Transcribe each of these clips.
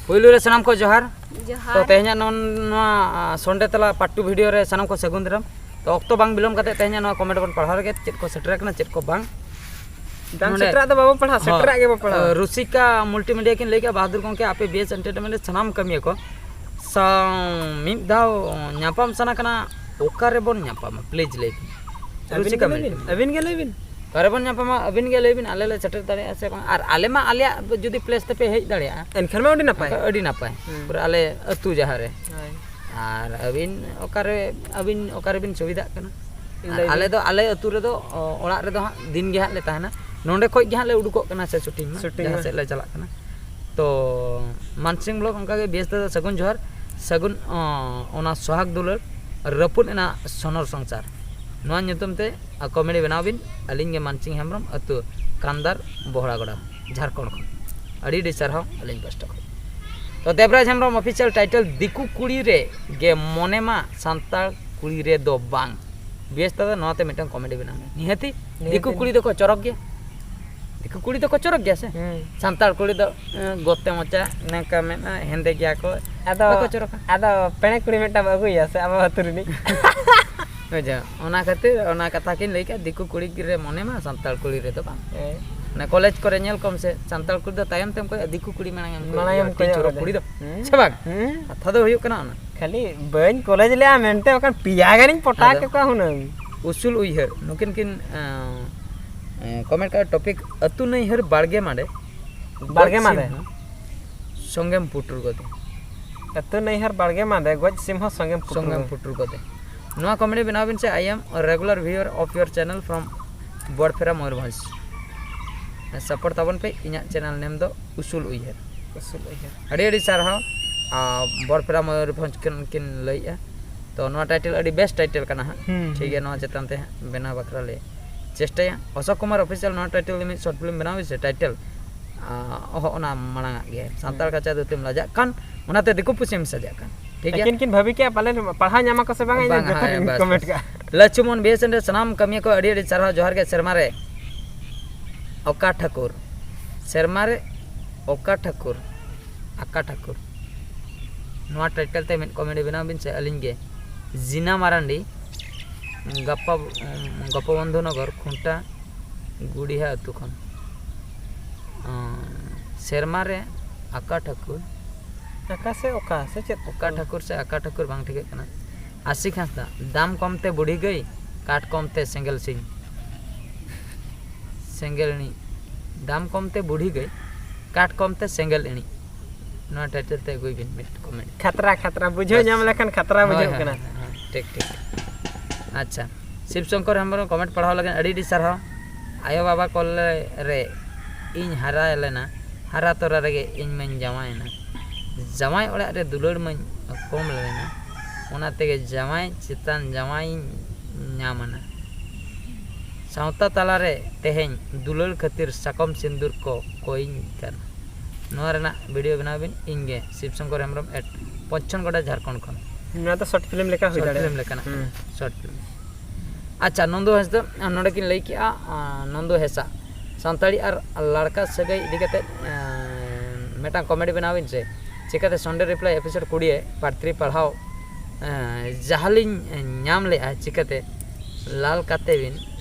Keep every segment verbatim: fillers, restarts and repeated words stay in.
ᱯᱩᱭᱞᱩ ᱨᱮ ᱥᱟᱱᱟᱢ ᱠᱚ ᱡᱚᱦᱟᱨ᱾ ᱡᱚᱦᱟᱨ᱾ ᱛᱚ ᱛᱮᱦᱮᱧᱟᱜ ᱱᱚᱣᱟ, ᱱᱚᱣᱟ ᱥᱚᱱᱰᱮ ᱛᱟᱞᱟ ᱯᱟᱨᱴ ᱴᱩ ᱵᱷᱤᱰᱤᱭᱳ ᱨᱮ ᱥᱟᱱᱟᱢ ᱠᱚ ᱥᱟᱹᱜᱩᱱ ᱫᱟᱨᱟᱢ᱾ ᱛᱚ ᱚᱠᱛᱚ ᱵᱟᱝ ᱵᱤᱞᱚᱢ ᱠᱟᱛᱮ ᱛᱮᱦᱮᱧᱟᱜ ᱱᱚᱣᱟ ᱠᱚᱢᱮᱱᱴ ᱵᱚᱱ ᱯᱟᱲᱦᱟᱣ ᱞᱮᱜᱮ, ᱪᱮᱫ ᱠᱚ ᱥᱮᱴᱮᱨ ᱟᱠᱟᱱᱟ, ᱪᱮᱫ ᱠᱚ ᱵᱟᱝ᱾ ᱵᱟᱝ ᱱᱚᱰᱮ ᱥᱮᱴᱮᱨᱟᱜ ᱫᱚ ᱵᱟᱵᱚ ᱯᱟᱲᱦᱟᱣᱟ, ᱦᱚᱸ, ᱥᱮᱴᱮᱨᱟᱜ ᱜᱮᱵᱚ ᱯᱟᱲᱦᱟᱣᱟ᱾ ᱨᱩᱥᱤᱠᱟ ᱢᱩᱞᱴᱤᱢᱤᱰᱤᱭᱟ ᱠᱤᱱ ᱞᱟᱹᱭ ᱠᱮᱜᱼᱟ, ᱵᱟᱦᱟᱫᱩᱨ ᱜᱚᱢᱠᱮ, ᱟᱯᱮ ᱵᱮᱥ ᱮᱱᱴᱟᱨᱴᱮᱱᱢᱮᱱᱴ ᱨᱮ ᱥᱟᱱᱟᱢ ᱠᱟᱹᱢᱤᱭᱟᱹ ᱠᱚ ᱥᱟᱶ ᱢᱤᱫ ᱫᱷᱟᱣ ᱧᱟᱯᱟᱢ ᱥᱟᱱᱟ ᱠᱟᱱᱟ, ᱚᱠᱟ ᱨᱮᱵᱚᱱ ᱧᱟᱯᱟᱢᱟ? ᱯᱞᱤᱡᱽ ᱞᱟᱹᱭ ᱵᱤᱱ᱾ ᱟᱹᱵᱤᱱ ᱨᱩᱥᱤᱠᱟ ᱜᱮ ᱞᱟᱹᱭ ᱵᱤᱱ, ᱢᱩᱞᱴᱤᱢᱤᱰᱤᱭᱟ᱾ ᱟᱹᱵᱤᱱ ᱜᱮ ᱞᱟᱹᱭ ᱵᱤᱱ᱾ ᱚᱠᱟ ᱨᱮᱵᱚᱱ ᱧᱟᱯᱟᱢᱟ? ᱟᱹᱵᱤᱱ ᱜᱮ ᱞᱟᱹᱭ ᱵᱤᱱ, ᱟᱞᱮ ᱞᱮ ᱥᱮᱴᱮᱨ ᱫᱟᱲᱮᱭᱟᱜᱼᱟ ᱥᱮ ᱵᱟᱝ? ᱟᱨ ᱟᱞᱮ ᱢᱟ ᱟᱞᱮᱭᱟᱜ ᱡᱩᱫᱤ ᱯᱞᱮᱥ ᱛᱮᱯᱮ ᱦᱮᱡ ᱫᱟᱲᱮᱭᱟᱜᱼᱟ, ᱮᱱᱠᱷᱟᱱ ᱢᱟ ᱟᱹᱰᱤ ᱱᱟᱯᱟᱭ᱾ ᱟᱹᱰᱤ ᱱᱟᱯᱟᱭ᱾ ᱦᱩᱸ᱾ ᱯᱩᱨᱟᱹ ᱟᱞᱮ ᱟᱹᱛᱩ ᱡᱟᱦᱟᱸ ᱨᱮ᱾ ᱦᱳᱭ᱾ ᱟᱨ ᱟᱹᱵᱤᱱ ᱚᱠᱟᱨᱮ, ᱟᱹᱵᱤᱱ ᱚᱠᱟᱨᱮᱵᱤᱱ ᱥᱩᱵᱤᱫᱷᱟᱜ ᱠᱟᱱᱟ? ᱟᱨ ᱞᱟᱹᱭ ᱵᱤᱱ᱾ ᱟᱞᱮ ᱫᱚ, ᱟᱞᱮ ᱟᱹᱛᱩ ᱨᱮᱫᱚ, ᱚ, ᱚᱲᱟᱜ ᱨᱮᱫᱚ ᱦᱟᱸᱜ ᱫᱤᱱ ᱜᱮ ᱦᱟᱸᱜ ᱞᱮ ᱛᱟᱦᱮᱱᱟ᱾ ᱱᱚᱸᱰᱮ ᱠᱷᱚᱡ ᱜᱮ ᱦᱟᱸᱜ ᱞᱮ ᱩᱰᱩᱠᱚᱜ ᱠᱟᱱᱟ ᱥᱮ ᱥᱩᱴᱤᱝ ᱢᱟ, ᱥᱩᱴᱤᱝ ᱡᱟᱦᱟᱸ ᱢᱟ᱾ ᱥᱮᱫ ᱞᱮ ᱪᱟᱞᱟᱜ ᱠᱟᱱᱟ᱾ ᱛᱚ ᱢᱟᱱᱥᱤᱝ ᱵᱞᱚᱜ ᱚᱱᱠᱟᱜᱮ ᱵᱮᱥ ᱫᱟᱫᱟ, ᱥᱟᱹᱜᱩᱱ ᱡᱚᱦᱟᱨ, ᱥᱟᱹᱜᱩᱱ, ᱚ, ᱚᱱᱟ ᱥᱚᱦᱟᱜᱽ ᱫᱩᱞᱟᱹᱲ ᱨᱟᱹᱯᱩᱫ ᱮᱱᱟ ᱥᱚᱱᱚᱨ ᱥᱚᱝᱥᱟᱨ, ᱱᱚᱣᱟ ᱧᱩᱛᱩᱢ ᱛᱮ ᱟᱨ ᱠᱚᱢᱮᱰᱤ ᱵᱮᱱᱟᱣ ᱵᱤᱱ᱾ ᱟᱹᱞᱤᱧ ᱜᱮ ᱢᱟᱱᱥᱤᱝ ᱦᱮᱢᱵᱨᱚᱢ, ᱟᱹᱛᱩ ᱠᱟᱱᱫᱟᱨ, ᱵᱚᱦᱲᱟᱜᱚᱲᱟ, ᱡᱷᱟᱲᱠᱷᱚᱸᱰ ᱠᱷᱚᱱ᱾ ᱟᱹᱰᱤ ᱟᱹᱰᱤ ᱥᱟᱨᱦᱟᱣ ᱟᱹᱞᱤᱧ ᱯᱟᱥᱴᱟ ᱠᱷᱚᱱ᱾ ᱛᱚ ᱫᱮᱵᱽᱨᱟᱡᱽ ᱦᱮᱢᱵᱨᱚᱢ ᱚᱯᱷᱤᱥᱤᱭᱟᱞ ᱴᱟᱭᱴᱮᱞ, ᱫᱤᱠᱩ ᱠᱩᱲᱤ ᱨᱮ ᱜᱮ ᱢᱚᱱᱮ ᱢᱟ, ᱥᱟᱱᱛᱟᱲ ᱠᱩᱲᱤ ᱨᱮ ᱫᱚ ᱵᱟᱝ᱾ ᱵᱮᱥ ᱫᱟᱫᱟ, ᱱᱚᱣᱟ ᱛᱮ ᱢᱤᱫᱴᱟᱝ ᱠᱚᱢᱮᱰᱤ ᱵᱮᱱᱟᱣ ᱢᱮ᱾ ᱱᱤᱦᱟᱹᱛᱤ᱾ ᱱᱤᱦᱟᱹᱛᱤ᱾ ᱫᱤᱠᱩ ᱠᱩᱲᱤ ᱫᱚᱠᱚ ᱪᱚᱨᱚᱠ ᱜᱮᱭᱟ᱾ ᱫᱤᱠᱩ ᱠᱩᱲᱤ ᱫᱚᱠᱚ ᱪᱚᱨᱚᱠ ᱜᱮᱭᱟ ᱥᱮ? ᱦᱩᱸ᱾ ᱥᱟᱱᱛᱟᱲ ᱠᱩᱲᱤ ᱫᱚ, ᱮᱸ, ᱜᱚᱛᱮ ᱢᱚᱪᱟ, ᱱᱚᱝᱠᱟ ᱢᱮᱫ, ᱦᱮᱸᱫᱮ ᱜᱮᱭᱟ ᱠᱚ, ᱟᱫᱚ, ᱵᱟᱠᱚ ᱪᱚᱨᱚᱠᱟ᱾ ᱟᱫᱚ ᱯᱮᱲᱮ ᱠᱩᱲᱤ ᱢᱤᱫᱴᱟᱝ ᱵᱚ ᱟᱹᱜᱩᱭᱟ ᱥᱮ ᱟᱵᱚ ᱟᱹᱛᱩ ᱨᱤᱱᱤᱡ? ᱵᱩᱡᱷᱟᱹᱣ? ᱚᱱᱟ ᱠᱷᱟᱹᱛᱤᱨ ᱚᱱᱟ ᱠᱟᱛᱷᱟ ᱠᱤᱱ ᱞᱟᱹᱭ ᱠᱮᱫᱼᱟ, ᱫᱤᱠᱩ ᱠᱩᱲᱤ ᱨᱮ ᱢᱚᱱᱮ ᱢᱟ, ᱥᱟᱱᱛᱟᱲ ᱠᱩᱲᱤ ᱨᱮᱫᱚ ᱵᱟᱝ᱾ ᱦᱮᱸ᱾ ᱢᱟᱱᱮ ᱠᱚᱞᱮᱡᱽ ᱠᱚᱨᱮ ᱧᱮᱞ ᱠᱚᱢ ᱥᱮ, ᱥᱟᱱᱛᱟᱲ ᱠᱩᱲᱤ ᱫᱚ ᱛᱟᱭᱚᱢ ᱛᱮᱢ ᱠᱚᱭᱚᱜᱼᱟ, ᱫᱤᱠᱩ ᱠᱩᱲᱤ ᱢᱟᱲᱟᱝ ᱮᱢ ᱠᱚᱭᱚᱜ ᱢᱟᱲᱟᱝ ᱮᱢ ᱠᱚᱭᱚᱜᱼᱟ, ᱛᱤᱱ ᱪᱚᱨᱚᱠ ᱜᱚᱫᱮ᱾ ᱠᱩᱲᱤ ᱫᱚ᱾ ᱦᱮᱸ᱾ ᱥᱮ ᱵᱟᱝ? ᱦᱮᱸ᱾ ᱠᱟᱛᱷᱟ ᱫᱚ ᱦᱩᱭᱩᱜ ᱠᱟᱱᱟ ᱚᱱᱟ᱾ ᱠᱷᱟᱹᱞᱤ ᱵᱟᱹᱧ ᱠᱚᱞᱮᱡᱽ ᱞᱮᱜᱼᱟ ᱢᱮᱱᱛᱮ, ᱵᱟᱠᱷᱟᱱ ᱯᱮᱭᱟ ᱜᱟᱱᱤᱧ ᱯᱚᱴᱟᱣ ᱟᱫᱚ ᱠᱮᱠᱚᱣᱟ ᱦᱩᱱᱟᱹᱝ᱾ ᱩᱥᱩᱞ ᱩᱭᱦᱟᱹᱨ, ᱱᱩᱠᱤᱱ ᱠᱤᱱ, ᱮᱸ, ᱮᱸ, ᱠᱚᱢᱮᱱᱴ ᱠᱟᱜᱼᱟ, ᱴᱚᱯᱤᱠ ᱟᱹᱛᱩ ᱱᱟᱹᱭᱦᱟᱹᱨ ᱵᱟᱲᱜᱮ ᱢᱟᱰᱮ, ᱵᱟᱲᱜᱮ ᱜᱚᱡ ᱢᱟᱰᱮ᱾ ᱥᱤᱢ ᱦᱚᱸ ᱥᱚᱸᱜᱮᱢ ᱯᱩᱴᱩᱨ ᱜᱚᱫᱮ᱾ ᱟᱹᱛᱩ ᱱᱟᱹᱭᱦᱟᱹᱨ ᱵᱟᱲᱜᱮ ᱢᱟᱰᱮ, ᱜᱚᱡ ᱥᱤᱢ ᱦᱚᱸ ᱥᱚᱸᱜᱮᱢ ᱯᱩᱴᱩᱨ ᱥᱚᱸᱜᱮᱢ ᱜᱚᱫᱮ᱾ ᱯᱩᱴᱩᱨ ᱜᱚᱫᱮ᱾ ᱱᱚᱣᱟ ᱠᱚᱢᱮᱰᱤ ᱵᱮᱱᱟᱣ ᱵᱤᱱ ᱥᱮ, I am a regular viewer of your channel from Bodphera Mayurbhanj. Support ᱛᱟᱵᱚᱱ ᱯᱮ, ᱤᱧᱟᱹᱜ ᱪᱮᱱᱮᱞ ᱱᱮᱢ ᱫᱚ ᱩᱥᱩᱞ ᱩᱭᱦᱟᱹᱨ᱾ ᱩᱥᱩᱞ ᱩᱭᱦᱟᱹᱨ᱾ ᱟᱹᱰᱤ ᱟᱹᱰᱤ ᱥᱟᱨᱦᱟᱣ᱾ ᱟᱨ ᱵᱚᱰᱯᱷᱮᱨᱟ ᱢᱚᱭᱩᱨᱵᱷᱚᱸᱡᱽ ᱠᱷᱚᱱ ᱠᱤᱱ ᱞᱟᱹᱭᱮᱜᱼᱟ᱾ ᱛᱚ ᱱᱚᱣᱟ ᱴᱟᱭᱴᱮᱞ ᱟᱹᱰᱤ ᱵᱮᱥ ᱴᱟᱭᱴᱮᱞ ᱠᱟᱱᱟ ᱦᱟᱸᱜ᱾ ᱦᱩᱸ, ᱴᱷᱤᱠ ᱜᱮᱭᱟ, ᱦᱩᱸ᱾ ᱱᱚᱣᱟ ᱪᱮᱛᱟᱱ ᱛᱮ ᱦᱟᱸᱜ ᱵᱮᱱᱟᱣ ᱵᱟᱠᱷᱨᱟ ᱞᱮ ᱪᱮᱥᱴᱟᱭᱟ᱾ ᱚᱥᱳᱠ ᱠᱩᱢᱟᱨ ᱚᱯᱷᱤᱥᱤᱭᱟᱞ, ᱱᱚᱣᱟ ᱴᱟᱭᱴᱮᱞ ᱨᱤᱢᱤᱡ ᱥᱚᱨᱴ ᱯᱷᱤᱞᱢ ᱵᱮᱱᱟᱣ ᱥᱮ ᱴᱟᱭᱴᱮᱞ, ᱟᱸ, ᱚᱦᱚ, ᱚᱱᱟ ᱢᱟᱲᱟᱝ ᱟᱜ ᱜᱮ, ᱥᱟᱱᱛᱟᱲ ᱦᱩᱸ᱾ ᱠᱟᱪᱟ ᱫᱷᱩᱛᱤᱢ ᱞᱟᱡᱟᱜ ᱠᱟᱱ, ᱚᱱᱟᱛᱮ ᱫᱤᱠᱩ ᱯᱩᱥᱤᱢ ᱥᱟᱡᱟᱜ ᱠᱟᱱ᱾ ᱴᱷᱤᱠ ᱜᱮᱭᱟ? ᱟᱹᱠᱤᱱ ᱠᱤᱱ ᱵᱷᱟᱹᱵᱤ ᱠᱮᱜᱼᱟ ᱯᱟᱞᱮᱱ ᱯᱟᱲᱦᱟᱣ ᱧᱟᱢᱟ ᱠᱚ ᱥᱮ ᱵᱟᱝᱟ, ᱤᱧ ᱵᱟᱝᱟ, ᱡᱚᱛᱚ ᱦᱳᱭ, ᱠᱤᱱ ᱵᱟᱥ, ᱠᱚᱢᱮᱱᱴ ᱵᱟᱥ᱾ ᱠᱟᱜᱼᱟ᱾ ᱞᱟᱹᱪᱩᱢᱚᱱ ᱵᱤ ᱮᱥ ᱮᱱ ᱨᱮ ᱥᱟᱱᱟᱢ ᱠᱟᱹᱢᱤᱭᱟᱹ ᱠᱚ ᱟᱹᱰᱤ ᱟᱹᱰᱤ ᱥᱟᱨᱦᱟᱣ ᱡᱚᱦᱟᱨ ᱜᱮ᱾ ᱥᱮᱨᱢᱟ ᱨᱮ ᱚᱠᱟ ᱴᱷᱟᱹᱠᱩᱨ? ᱥᱮᱨᱢᱟ ᱨᱮ ᱚᱠᱟ ᱴᱷᱟᱹᱠᱩᱨ? ᱟᱠᱟ ᱴᱷᱟᱹᱠᱩᱨ᱾ ᱱᱚᱣᱟ ᱴᱟᱭᱴᱮᱞ ᱛᱮ ᱢᱤᱫ ᱠᱚᱢᱮᱰᱤ ᱵᱮᱱᱟᱣ ᱵᱤᱱ ᱥᱮ᱾ ᱟᱹᱞᱤᱧ ᱜᱮ ᱡᱤᱱᱟ ᱢᱟᱨᱟᱱᱰᱤ, ᱜᱟᱯᱟ ᱜᱳᱯᱚᱵᱚᱱᱫᱷᱩ ᱱᱚᱜᱚᱨ, ᱠᱷᱩᱱᱴᱟ, ᱜᱩᱰᱤᱦᱟ ᱟᱹᱛᱩ ᱠᱷᱚᱱ᱾ ᱥᱮᱨᱢᱟ ᱨᱮ ᱟᱠᱟ ᱴᱷᱟᱹᱠᱩᱨ᱾ ᱟᱠᱟ ᱥᱮ ᱚᱠᱟ ᱥᱮ ᱪᱮᱫ? ᱚᱠᱟ ᱴᱷᱟᱹᱠᱩᱨ ᱥᱮ ᱟᱠᱟ ᱴᱷᱟᱹᱠᱩᱨ ᱵᱟᱝ ᱴᱷᱤᱠᱟᱹᱜ ᱠᱟᱱᱟ᱾ ᱟᱥᱤᱠ ᱦᱟᱸᱥᱫᱟ, ᱫᱟᱢ ᱠᱚᱢ ᱛᱮ ᱵᱩᱲᱦᱤ ᱜᱟᱹᱭ, ᱠᱟᱴ ᱠᱚᱢ ᱛᱮ ᱥᱮᱸᱜᱮᱞ ᱥᱤᱧ᱾ ᱥᱮᱸᱜᱮᱞ ᱤᱬᱤᱡ᱾ ᱫᱟᱢ ᱠᱚᱢ ᱛᱮ ᱵᱩᱲᱦᱤ ᱜᱟᱹᱭ, ᱠᱟᱴ ᱠᱚᱢ ᱛᱮ ᱥᱮᱸᱜᱮᱞ ᱤᱬᱤᱡ᱾ ᱱᱚᱣᱟ ᱴᱟᱭᱴᱮᱞ ᱛᱮ ᱟᱹᱜᱩᱭ ᱵᱤᱱ ᱢᱤᱫ ᱠᱚᱢᱮᱰᱤ᱾ ᱠᱷᱟᱛᱨᱟ ᱠᱷᱟᱛᱨᱟ ᱵᱩᱡᱷᱟᱹᱣ ᱧᱟᱢ ᱞᱮᱠᱷᱟᱱ ᱠᱷᱟᱛᱨᱟ ᱵᱩᱡᱷᱟᱹᱜ ᱠᱟᱱᱟ᱾ ᱴᱷᱤᱠ ᱴᱷᱤᱠ᱾ ᱟᱪᱪᱷᱟ, ᱥᱤᱵ ᱥᱚᱝᱠᱚᱨ ᱦᱮᱢᱵᱨᱚᱢ ᱠᱚᱢᱮᱱᱴ ᱯᱟᱲᱦᱟᱣ ᱞᱟᱹᱜᱤᱫ ᱟᱹᱰᱤ ᱟᱹᱰᱤ ᱥᱟᱨᱦᱟᱣ᱾ ᱟᱭᱳ ᱵᱟᱵᱟ ᱠᱚᱞᱮ ᱨᱮ ᱤᱧ ᱦᱟᱨᱟ ᱞᱮᱱᱟ, ᱦᱟᱨᱟ ᱛᱚᱨᱟ ᱨᱮᱜᱮ ᱤᱧ ᱢᱟᱧ ᱡᱟᱶᱟᱭᱮᱱᱟ᱾ ᱡᱟᱶᱟᱭ ᱚᱲᱟᱜ ᱨᱮ ᱫᱩᱞᱟᱹᱲ ᱢᱟᱧ ᱠᱚᱢ ᱞᱮᱱᱟ, ᱚᱱᱟ ᱛᱮᱜᱮ ᱡᱟᱶᱟᱭ ᱪᱮᱛᱟᱱ ᱡᱟᱶᱟᱭᱤᱧ ᱧᱟᱢ ᱟᱱᱟ᱾ ᱥᱟᱶᱛᱟ ᱛᱟᱞᱟᱨᱮ ᱛᱮᱦᱮᱧ ᱫᱩᱞᱟᱹᱲ ᱠᱷᱟᱹᱛᱤᱨ ᱥᱟᱠᱚᱢ ᱥᱤᱸᱫᱩᱨ ᱠᱚ ᱠᱚᱭᱤᱧ ᱠᱟᱱᱟ᱾ ᱱᱚᱣᱟ ᱨᱮᱱᱟᱜ ᱵᱷᱤᱰᱤᱭᱳ ᱵᱮᱱᱟᱣ ᱵᱤᱱ ᱤᱧ ᱜᱮ ᱥᱤᱵ ᱥᱚᱝᱠᱚᱨ ᱦᱮᱢᱵᱨᱚᱢ ᱮᱴ ᱯᱚᱪᱷᱚᱱ ᱜᱚᱰᱟ ᱡᱷᱟᱲᱠᱷᱚᱸᱰ ᱠᱷᱚᱱ᱾ ᱱᱚᱣᱟ ᱫᱚ ᱥᱚᱨᱴ ᱯᱷᱤᱞᱢ ᱞᱮᱠᱟ ᱦᱩᱭ ᱥᱚᱨᱴ ᱫᱟᱲᱮᱭᱟᱜᱼᱟ᱾ ᱯᱷᱤᱞᱢ ᱞᱮᱠᱟᱱᱟᱜ ᱠᱟᱱᱟ᱾ Short film. ᱟᱪᱪᱷᱟ, ᱱᱚᱱᱫᱩ ᱦᱟᱸᱥᱫᱟ ᱱᱚᱰᱮ ᱠᱤᱱ ᱞᱟᱹᱭ ᱠᱮᱜᱼᱟ, ᱟᱸ, ᱱᱚᱱᱫᱩ ᱦᱮᱸᱥᱟᱜ ᱥᱟᱱᱛᱟᱲᱤ ᱟᱨ ᱞᱟᱲᱠᱟ ᱥᱟᱹᱜᱟᱹᱭ ᱤᱫᱤ ᱠᱟᱛᱮᱫ, ᱟᱸ, ᱢᱤᱫᱴᱟᱝ ᱠᱚᱢᱮᱰᱤ ᱵᱮᱱᱟᱣ ᱵᱤᱱ ᱥᱮ᱾ ᱪᱤᱠᱟᱹᱛᱮ ᱥᱚᱱᱰᱮ ᱨᱤᱯᱞᱟᱭ ᱮᱯᱤᱥᱳᱰ ᱠᱩᱲᱤ ᱯᱟᱨᱴ ᱛᱷᱨᱤ ᱯᱟᱲᱦᱟᱣ, ᱟᱸ, ᱡᱟᱦᱟᱸᱞᱤᱧ ᱧᱟᱢ ᱞᱮᱜᱼᱟ, ᱪᱤᱠᱟᱹᱛᱮ ᱞᱟᱲᱠᱟᱛᱮ ᱵᱤᱱ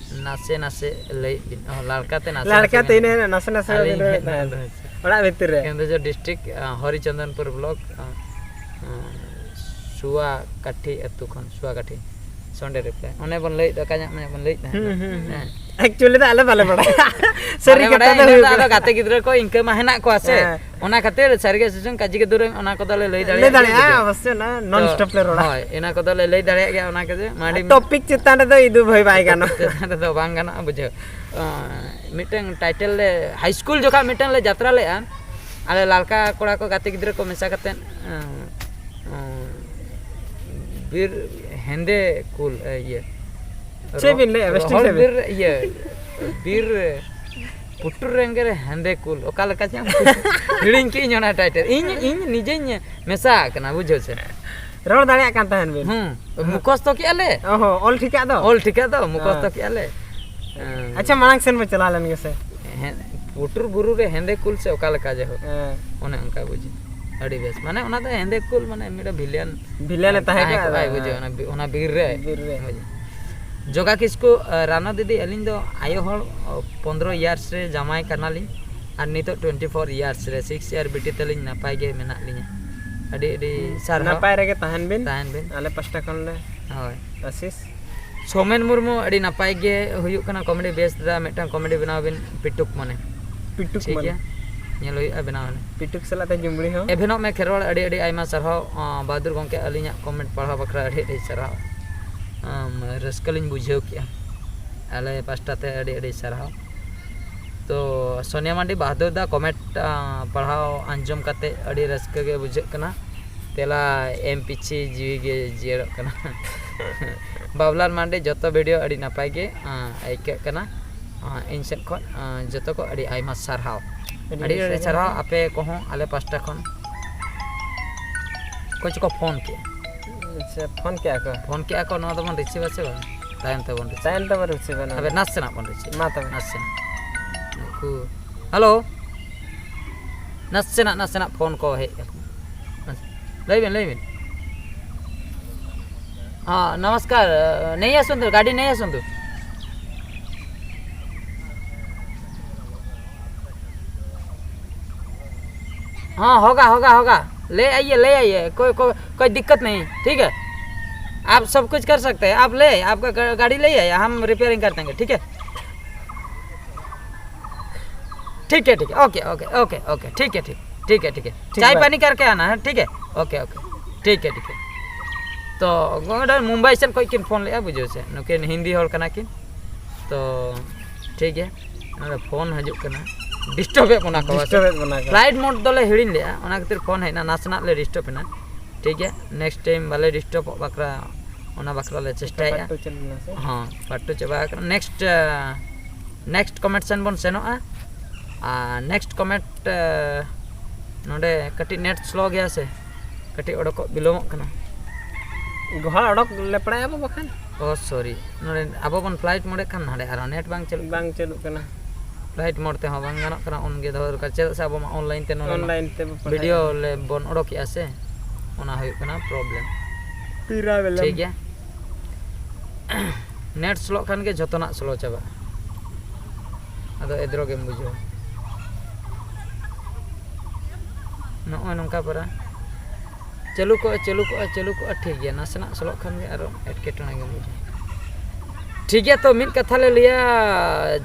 ᱱᱟᱥᱮ ᱱᱟᱥᱮ ᱞᱟᱹᱭ ᱵᱤᱱ᱾ ᱚ, ᱞᱟᱲᱠᱟᱛᱮ ᱱᱟᱥᱮ ᱞᱟᱲᱠᱟᱛᱮ ᱱᱟᱥᱮ ᱤᱱᱟᱹ ᱱᱟᱥᱮ ᱱᱟᱥᱮ ᱟᱹᱞᱤᱧ ᱵᱤᱱ ᱨᱚᱲᱮᱫ ᱛᱟᱦᱮᱸᱫ᱾ ᱱᱚᱱᱫᱩ ᱦᱮᱸᱥᱟᱜ᱾ ᱚᱲᱟᱜ ᱵᱷᱤᱛᱤᱨ ᱨᱮ᱾ ᱠᱮᱱᱫᱩᱡᱷᱚᱨ ᱰᱤᱥᱴᱨᱤᱠᱴ, ᱟᱸ, ᱦᱚᱨᱤᱪᱚᱸᱫᱚᱱᱯᱩᱨ ᱵᱞᱚᱠ, ᱟᱸ, ᱟᱸ, ᱥᱩᱣᱟ ᱠᱟᱴᱷᱤ ᱟᱹᱛᱩ ᱠᱷᱚᱱ, ᱥᱩᱣᱟ ᱠᱟᱴᱷᱤ᱾ Sunday reply. ᱚᱱᱮ ᱵᱚᱱ ᱞᱟᱹᱭᱮᱫ ᱫᱚ, ᱚᱠᱟ ᱧᱚᱜ ᱢᱮ ᱵᱚᱱ ᱞᱟᱹᱭᱮᱫ ᱛᱟᱦᱮᱸᱫ᱾ ᱦᱩᱸ, ᱦᱩᱸ, ᱦᱩᱸ᱾ ᱦᱮᱸ᱾ ᱮᱠᱪᱩᱭᱮᱞᱤ ᱫᱚ ᱟᱞᱮ ᱵᱟᱞᱮ ᱵᱟᱲᱟᱭᱟ᱾ ᱥᱟᱹᱨᱤ ᱵᱟᱞᱮ ᱠᱟᱛᱷᱟ ᱵᱟᱲᱟᱭᱟ, ᱫᱚ ᱤᱱᱟᱹ ᱦᱩᱭᱩᱜ ᱫᱚ ᱟᱫᱚ ᱠᱟᱱᱟ᱾ ᱜᱟᱛᱮ ᱜᱤᱫᱽᱨᱟ ᱠᱚ ᱤᱱᱠᱟᱹ ᱢᱟ ᱦᱮᱱᱟᱜ ᱠᱚᱣᱟ ᱥᱮ᱾ ᱦᱮᱸ᱾ ᱚᱱᱟ ᱠᱷᱟᱹᱛᱤᱨ ᱥᱟᱹᱨᱤ ᱜᱮ ᱥᱮ ᱪᱚᱝ ᱠᱟᱡᱤ ᱜᱮ ᱫᱩᱨᱟᱹᱝ ᱚᱱᱟ ᱠᱚᱫᱚ ᱞᱮ ᱞᱟᱹᱭ ᱞᱟᱹᱭ ᱫᱟᱲᱮᱭᱟᱜ ᱫᱟᱲᱮᱭᱟᱜᱼᱟ, ᱜᱮᱭᱟ᱾ ᱚᱵᱚᱥᱥᱚ, ᱚᱱᱟ ᱱᱚᱱ ᱛᱚ, ᱥᱴᱚᱯ ᱞᱮ ᱨᱚᱲᱟ᱾ ᱦᱳᱭ, ᱤᱱᱟᱹ ᱠᱚᱫᱚ ᱞᱮ ᱞᱟᱹᱭ ᱫᱟᱲᱮᱭᱟᱜ ᱜᱮᱭᱟ, ᱚᱱᱟ ᱠᱚᱫᱚ ᱢᱟᱹᱰᱤ ᱴᱚᱯᱤᱠ ᱪᱮᱛᱟᱱ ᱨᱮᱫᱚ ᱤᱫᱩ ᱵᱷᱟᱹᱭ ᱵᱟᱭ ᱜᱟᱱᱚᱜᱼᱟ᱾ ᱪᱮᱛᱟᱱ ᱨᱮᱫᱚ ᱵᱟᱝ ᱜᱟᱱᱚᱜᱼᱟ, ᱵᱩᱡᱷᱟᱹᱣ᱾ ᱚ, ᱢᱤᱫᱴᱟᱝ ᱴᱟᱭᱴᱮᱞ ᱞᱮ, ᱦᱟᱭ ᱥᱠᱩᱞ ᱡᱚᱠᱷᱚᱱ ᱢᱤᱫᱴᱟᱝ ᱞᱮ ᱡᱟᱛᱨᱟ ᱞᱮᱫᱼᱟ, ᱟᱞᱮ ᱞᱟᱲᱠᱟ ᱠᱚᱲᱟ ᱠᱚ ᱜᱟᱛᱮ ᱜᱤᱫᱽᱨᱟᱹ ᱠᱚ ᱢᱮᱥᱟ ᱠᱟᱛᱮᱫ, ᱚ, ᱚ, ᱵᱤᱨ ᱦᱮᱸᱫᱮ ᱠᱩᱞ, ᱮ, ᱤᱭᱟᱹ᱾ ᱪᱮᱫ ᱵᱤᱱ ᱞᱟᱹᱭᱮᱫᱼᱟ? ᱵᱮᱥ ᱴᱷᱤᱠ ᱨᱚᱦᱚᱲ ᱞᱟᱹᱭ ᱵᱤᱱ᱾ ᱵᱤᱨ, ᱤᱭᱟᱹ, ᱵᱤᱨ ᱯᱩᱴᱩᱨ ᱨᱮᱸᱜᱮ ᱨᱮ ᱦᱮᱸᱫᱮ ᱠᱩᱞ, ᱚᱠᱟ ᱞᱮᱠᱟ ᱪᱚᱝ ᱦᱤᱲᱤᱧ ᱠᱮᱫ ᱤᱧ ᱚᱱᱟ ᱴᱟᱭᱴᱮᱞ᱾ ᱤᱧ, ᱤᱧ ᱱᱤᱡᱮᱧ ᱢᱮᱥᱟ ᱟᱠᱟᱱᱟ, ᱵᱩᱡᱷᱟᱹᱣ ᱥᱮ᱾ ᱨᱚᱲ ᱫᱟᱲᱮᱭᱟᱜ ᱠᱟᱱ ᱛᱟᱦᱮᱱ ᱵᱤᱱ᱾ ᱦᱩᱸ, ᱢᱩᱠᱷᱚᱥᱛᱚ ᱠᱮᱜᱼᱟ ᱞᱮ᱾ ᱚ ᱦᱚᱸ, ᱚᱞ ᱴᱷᱤᱠᱟᱜ ᱫᱚ? ᱚᱞ ᱴᱷᱤᱠᱟᱜ ᱫᱚ, ᱢᱩᱠᱷᱚᱥᱛᱚ ᱦᱮᱸ᱾ ᱠᱮᱜᱼᱟ ᱞᱮ᱾ ᱦᱮᱸ᱾ ᱟᱪᱪᱷᱟ, ᱢᱟᱲᱟᱝ ᱥᱮᱱ ᱵᱚ ᱪᱟᱞᱟᱣ ᱞᱮᱱ ᱜᱮᱥᱮ᱾ ᱦᱮᱸ, ᱯᱩᱴᱩᱨ ᱵᱩᱨᱩ ᱨᱮ ᱦᱮᱸᱫᱮ ᱠᱩᱞ ᱥᱮ ᱚᱠᱟ ᱞᱮᱠᱟ ᱡᱟᱭᱦᱳᱠ᱾ ᱦᱮᱸ᱾ ᱚᱱᱮ ᱚᱱᱠᱟ ᱵᱩᱡᱷᱟᱹᱣ᱾ ᱟᱹᱰᱤ ᱵᱮᱥ᱾ ᱢᱟᱱᱮ ᱚᱱᱟ ᱫᱚ ᱦᱮᱸᱫᱮ ᱠᱩᱞ, ᱢᱟᱱᱮ ᱢᱤᱫᱴᱮᱱ ᱵᱷᱤᱞᱤᱭᱟᱱ ᱵᱷᱤᱞᱤᱭᱟᱱ ᱮ ᱛᱟᱦᱮᱸ ᱠᱟᱱᱟ, ᱠᱚᱜᱼᱟᱭ, ᱟᱫᱚ ᱵᱩᱡᱷᱟᱹᱣ, ᱚᱱᱟ ᱵᱤ- ᱚᱱᱟ ᱵᱤᱨ ᱨᱮ᱾ ᱵᱤᱨ ᱨᱮ᱾ ᱦᱳᱭ᱾ ᱡᱚᱜᱟ ᱠᱤᱥᱠᱩ, ᱟᱸ, ᱨᱟᱱᱟ ᱫᱤᱫᱤ, ᱟᱹᱞᱤᱧ ᱫᱚ ᱟᱭᱳ ᱦᱚᱲ, ᱚ, ᱯᱚᱱᱫᱽᱨᱚ years ᱨᱮ ᱡᱟᱶᱟᱭ ᱠᱟᱱᱟᱞᱤᱧ᱾ ᱟᱨ ᱱᱤᱛᱚᱜ twenty four years ᱨᱮ, six year ᱵᱤᱴᱤ ᱛᱟᱹᱞᱤᱧ ᱱᱟᱯᱟᱭ ᱜᱮ ᱢᱮᱱᱟᱜ ᱞᱤᱧᱟ᱾ ᱟᱹᱰᱤ ᱟᱹᱰᱤ ᱥᱟᱨᱦᱟᱣ᱾ ᱱᱟᱯᱟᱭ ᱨᱮᱜᱮ ᱛᱟᱦᱮᱱ ᱵᱤᱱ᱾ ᱛᱟᱦᱮᱱ ᱵᱤᱱ᱾ ᱟᱞᱮ ᱯᱟᱥᱴᱟ ᱠᱷᱚᱱ ᱞᱮ ᱦᱳᱭ᱾ ᱟᱥᱤᱥ᱾ ᱥᱳᱢᱮᱱ ᱢᱩᱨᱢᱩ, ᱟᱹᱰᱤ ᱱᱟᱯᱟᱭ ᱜᱮ ᱦᱩᱭᱩᱜ ᱠᱟᱱᱟ ᱠᱚᱢᱮᱰᱤ, ᱵᱮᱥ ᱫᱟ, ᱢᱤᱫᱴᱟᱝ ᱠᱚᱢᱮᱰᱤ ᱵᱮᱱᱟᱣ ᱵᱤᱱ, ᱯᱤᱴᱩᱠ ᱢᱟᱱᱮ᱾ ᱯᱤᱴᱩᱠ ᱴᱷᱤᱠ ᱢᱟᱱᱮ᱾ ᱜᱮᱭᱟ, ᱧᱮᱞ ᱦᱩᱭᱩᱜᱼᱟ, ᱵᱮᱱᱟᱣ ᱟᱞᱮ᱾ ᱯᱤᱴᱩᱠ ᱥᱟᱞᱟᱜ ᱛᱮ ᱡᱩᱢᱲᱤ ᱦᱚᱸ᱾ ᱮᱵᱷᱮᱱᱚᱜ ᱢᱮ ᱠᱷᱮᱨᱣᱟᱲ, ᱟᱹᱰᱤ ᱟᱹᱰᱤ ᱟᱭᱢᱟ ᱥᱟᱨᱦᱟᱣ, ᱟᱸ, ᱵᱟᱦᱟᱫᱩᱨ ᱜᱚᱢᱠᱮ, ᱟᱹᱞᱤᱧᱟᱜ ᱠᱚᱢᱮᱱᱴ ᱯᱟᱲᱦᱟᱣ ᱵᱟᱠᱷᱨᱟ ᱟᱹᱰᱤ ᱟᱹᱰᱤ ᱥᱟᱨᱦᱟᱣ᱾ ᱟᱢ, ᱨᱟᱹᱥᱠᱟᱹ ᱞᱤᱧ ᱵᱩᱡᱷᱟᱹᱣ ᱠᱮᱜᱼᱟ, ᱟᱞᱮ ᱯᱟᱥᱴᱟ ᱛᱮ ᱟᱹᱰᱤ ᱟᱹᱰᱤ ᱥᱟᱨᱦᱟᱣ᱾ ᱛᱚ ᱥᱳᱱᱤᱭᱟ ᱢᱟᱱᱰᱤ, ᱵᱟᱦᱟᱫᱩᱨ ᱫᱟ ᱠᱚᱢᱮᱱᱴ, ᱟᱸ, ᱯᱟᱲᱦᱟᱣ ᱟᱸᱡᱚᱢ ᱠᱟᱛᱮ ᱟᱹᱰᱤ ᱨᱟᱹᱥᱠᱟᱹ ᱜᱮ ᱵᱩᱡᱷᱟᱹᱜ ᱠᱟᱱᱟ᱾ ᱛᱮᱞᱟ ᱮᱢ ᱯᱤᱪᱷᱤ ᱡᱤᱣᱤ ᱜᱮ ᱡᱤᱭᱟᱹᱲᱚᱜ ᱠᱟᱱᱟ᱾ ᱵᱟᱵᱞᱟᱞ ᱢᱟᱱᱰᱤ, ᱡᱚᱛᱚ ᱵᱷᱤᱰᱤᱭᱳ ᱟᱹᱰᱤ ᱱᱟᱯᱟᱭ ᱜᱮ, ᱟᱸ, ᱟᱹᱭᱠᱟᱹᱜ ᱠᱟᱱᱟ᱾ ᱟᱸ, ᱤᱧ ᱥᱮᱫ ᱠᱷᱚᱱ, ᱟᱸ, ᱡᱚᱛᱚ ᱠᱚ ᱟᱹᱰᱤ ᱟᱭᱢᱟ ᱥᱟᱨᱦᱟᱣ᱾ ᱟᱹᱰᱤ ᱟᱹᱰᱤ ᱟᱹᱰᱤ ᱥᱟᱨᱦᱟᱣ᱾ ᱥᱟᱨᱦᱟᱣ ᱟᱯᱮ ᱠᱚᱦᱚᱸ ᱟᱞᱮ ᱯᱟᱥᱴᱟ ᱠᱷᱚᱱ᱾ ᱚᱠᱚᱭ ᱪᱚᱠᱚ ᱯᱷᱳᱱ ᱠᱮᱜᱼᱟ᱾ ᱟᱪᱪᱷᱟ, ᱯᱷᱳᱱ ᱠᱮᱜᱼᱟ ᱠᱚ᱾ ᱯᱷᱳᱱ ᱠᱮᱜᱼᱟ ᱠᱚ, ᱱᱚᱣᱟ ᱫᱚᱵᱚᱱ ᱨᱤᱥᱤᱵᱷᱟ ᱥᱮ ᱵᱟᱝ? ᱛᱟᱭᱚᱢ ᱛᱮᱵᱚᱱ ᱨᱤᱥᱤᱵᱷᱟ᱾ ᱛᱟᱭᱚᱢ ᱛᱮᱵᱚᱱ ᱨᱤᱥᱤᱵᱷᱟ ᱱᱚᱣᱟ ᱦᱟᱯᱮ, ᱫᱚ᱾ ᱱᱟᱥᱮᱱᱟᱜ ᱵᱚᱱ ᱨᱤᱥᱤᱵᱷᱟ᱾ ᱢᱟ ᱛᱚᱵᱮ᱾ ᱱᱟᱥᱮᱱᱟᱜ᱾ ᱱᱩᱠᱩ, ᱦᱮᱞᱳ᱾ ᱱᱟᱥᱮᱱᱟᱜ, ᱱᱟᱥᱮᱱᱟᱜ ᱯᱷᱳᱱ ᱠᱚ ᱦᱮᱡ ᱟᱠᱟᱱᱟ᱾ ᱞᱟᱹᱭ ᱵᱤᱱ, ᱞᱟᱹᱭ ᱵᱤᱱ᱾ हाँ, नमस्कार। नहीं आसंतु, गाड़ी नहीं आसंतु। हाँ, होगा, होगा, होगा। ले आइए, ले आइए। कोई, कोई, कोई दिक्कत नहीं, ठीक है? आप सब कुछ कर सकते हैं। आप ले, आपका गा- गाड़ी ले आइए, हम रिपेयरिंग कर देंगे, ठीक है? ठीक है, ठीक है, ओके, ओके, ओके, ओके, ठीक है, ठीक, ठीक है, ठीक है। ठीक चाय बात। पानी करके आना है, ठीक है? ओके, ओके, ठीक है, ठीक है। तो ᱱᱚᱰᱮ ᱢᱩᱢᱵᱟᱭ ᱥᱮᱫ ᱠᱷᱚᱱ ᱠᱤᱱ ᱯᱷᱳᱱ ᱞᱮᱫᱼᱟ, ᱵᱩᱡᱷᱟᱹᱣ ᱥᱮ, ᱱᱩᱠᱤᱱ ᱦᱤᱱᱫᱤ ᱦᱚᱲ ᱠᱟᱱᱟ ᱠᱤᱱ᱾ ᱛᱚ ᱴᱷᱤᱠ ᱜᱮᱭᱟ, ᱱᱚᱰᱮ ᱯᱷᱳᱱ ᱦᱤᱡᱩᱜ ᱠᱟᱱᱟ, ᱰᱤᱥᱴᱟᱵᱮᱫ ᱵᱚᱱᱟ ᱠᱚ᱾ ᱰᱤᱥᱴᱟᱵᱮᱫ ᱵᱚᱱᱟ ᱠᱚ᱾ ᱯᱷᱞᱟᱭᱤᱴ ᱢᱳᱰ ᱫᱚᱞᱮ ᱦᱤᱲᱤᱧ ᱞᱮᱫᱼᱟ, ᱚᱱᱟ ᱠᱷᱟᱹᱛᱤᱨ ᱯᱷᱳᱱ ᱦᱮᱡ ᱮᱱᱟ, ᱱᱟᱥᱮᱱᱟᱜ ᱞᱮ ᱰᱤᱥᱴᱟᱵ ᱮᱱᱟ᱾ ᱴᱷᱤᱠ ᱜᱮᱭᱟ, ᱱᱮᱠᱥᱴ ᱴᱟᱭᱤᱢ ᱵᱟᱞᱮ ᱰᱤᱥᱴᱟᱵᱚᱜ ᱵᱟᱠᱷᱨᱟ, ᱚᱱᱟ ᱵᱟᱠᱷᱨᱟ ᱞᱮ ᱪᱮᱥᱴᱟᱭᱮᱫᱼᱟ᱾ ᱯᱟᱨᱴ ᱴᱩ ᱪᱟᱹᱞᱩ ᱞᱮᱱᱟ ᱥᱮ? ᱦᱚᱸ, ᱯᱟᱨᱴ ᱴᱩ ᱪᱟᱵᱟ ᱟᱠᱟᱱᱟ᱾ ᱱᱮᱠᱥᱴ, ᱱᱮᱠᱥᱴ ᱠᱚᱢᱮᱱᱴ ᱥᱮᱱ ᱵᱚᱱ ᱥᱮᱱᱚᱜᱼᱟ᱾ ᱟᱨ ᱱᱮᱠᱥᱴ ᱠᱚᱢᱮᱱᱴ, ᱱᱚᱰᱮ ᱠᱟᱹᱴᱤᱡ ᱱᱮᱴ ᱥᱞᱳ ᱜᱮᱭᱟ ᱥᱮ, ᱠᱟᱹᱴᱤᱡ ᱚᱰᱚᱠᱚᱜ ᱵᱤᱞᱚᱢᱚᱜ ᱠᱟᱱᱟ᱾ ᱜᱚᱦᱟᱲ ᱚᱰᱚᱠ ᱞᱮᱯᱲᱟᱭᱟ ᱵᱚ ᱵᱟᱠᱷᱟᱱ᱾ ᱳ ᱥᱚᱨᱤ, ᱱᱚᱰᱮ ᱟᱵᱚ ᱵᱚᱱ ᱯᱷᱞᱟᱭᱤᱴ ᱢᱳᱰ ᱮᱫ ᱠᱷᱟᱱ ᱱᱚᱰᱮ ᱟᱨᱦᱚᱸ ᱱᱮᱴ ᱵᱟᱝ ᱪᱟᱹᱞᱩᱜ ᱠᱟᱱᱟ᱾ ᱵᱟᱝ ᱪᱟᱹᱞᱩᱜ ᱠᱟᱱᱟ᱾ ᱯᱷᱞᱟᱭᱤᱴ ᱢᱳᱰ ᱛᱮᱦᱚᱸ ᱵᱟᱝ ᱜᱟᱱᱚᱜ ᱠᱟᱱᱟ, ᱚᱱ ᱜᱮ ᱫᱚᱦᱚ ᱫᱚᱨᱠᱟᱨ᱾ ᱪᱮᱫᱟᱜ ᱥᱮ ᱟᱵᱚ ᱢᱟ ᱚᱱᱞᱟᱭᱤᱱ ᱛᱮ ᱱᱚᱰᱮ ᱢᱟ ᱚᱱᱞᱟᱭᱤᱱ ᱛᱮ ᱵᱚ ᱯᱟᱲᱦᱟᱜ ᱵᱷᱤᱰᱤᱭᱳ ᱞᱮ ᱵᱚᱱ ᱚᱰᱚᱠᱮᱜᱼᱟ ᱥᱮ, ᱚᱱᱟ ᱦᱩᱭᱩᱜ ᱠᱟᱱᱟ ᱯᱨᱚᱵᱞᱮᱢ᱾ ᱯᱤᱨᱟ ᱵᱮᱞᱟᱢ᱾ ᱴᱷᱤᱠ ᱜᱮᱭᱟ᱾ ᱱᱮᱴ ᱥᱞᱳᱜ ᱠᱷᱟᱱ ᱜᱮ ᱡᱷᱚᱛᱚᱱᱟᱜ ᱥᱞᱳ ᱪᱟᱵᱟᱜᱼᱟ, ᱟᱫᱚ ᱮᱫᱽᱨᱚ ᱜᱮᱢ ᱵᱩᱡᱷᱟᱹᱣᱟ᱾ ᱱᱚᱜᱼᱚᱭ ᱱᱚᱝᱠᱟ ᱯᱟᱨᱟ ᱪᱟᱹᱞᱩ ᱠᱚᱜᱼᱟ, ᱪᱟᱹᱞᱩ ᱠᱚᱜᱼᱟ, ᱪᱟᱹᱞᱩ ᱠᱚᱜᱼᱟ, ᱴᱷᱤᱠ ᱜᱮᱭᱟ᱾ ᱱᱟᱥᱮᱱᱟᱜ ᱥᱞᱳᱜ ᱠᱷᱟᱱ ᱜᱮ ᱟᱨᱚ ᱮᱴᱠᱮᱴᱚᱬᱮ ᱜᱮᱢ ᱵᱩᱡᱷᱟᱹᱣᱟ᱾ ᱴᱷᱤᱠ ᱜᱮᱭᱟ, ᱛᱚ ᱢᱤᱫ ᱠᱟᱛᱷᱟ ᱞᱮ ᱞᱟᱹᱭᱟ,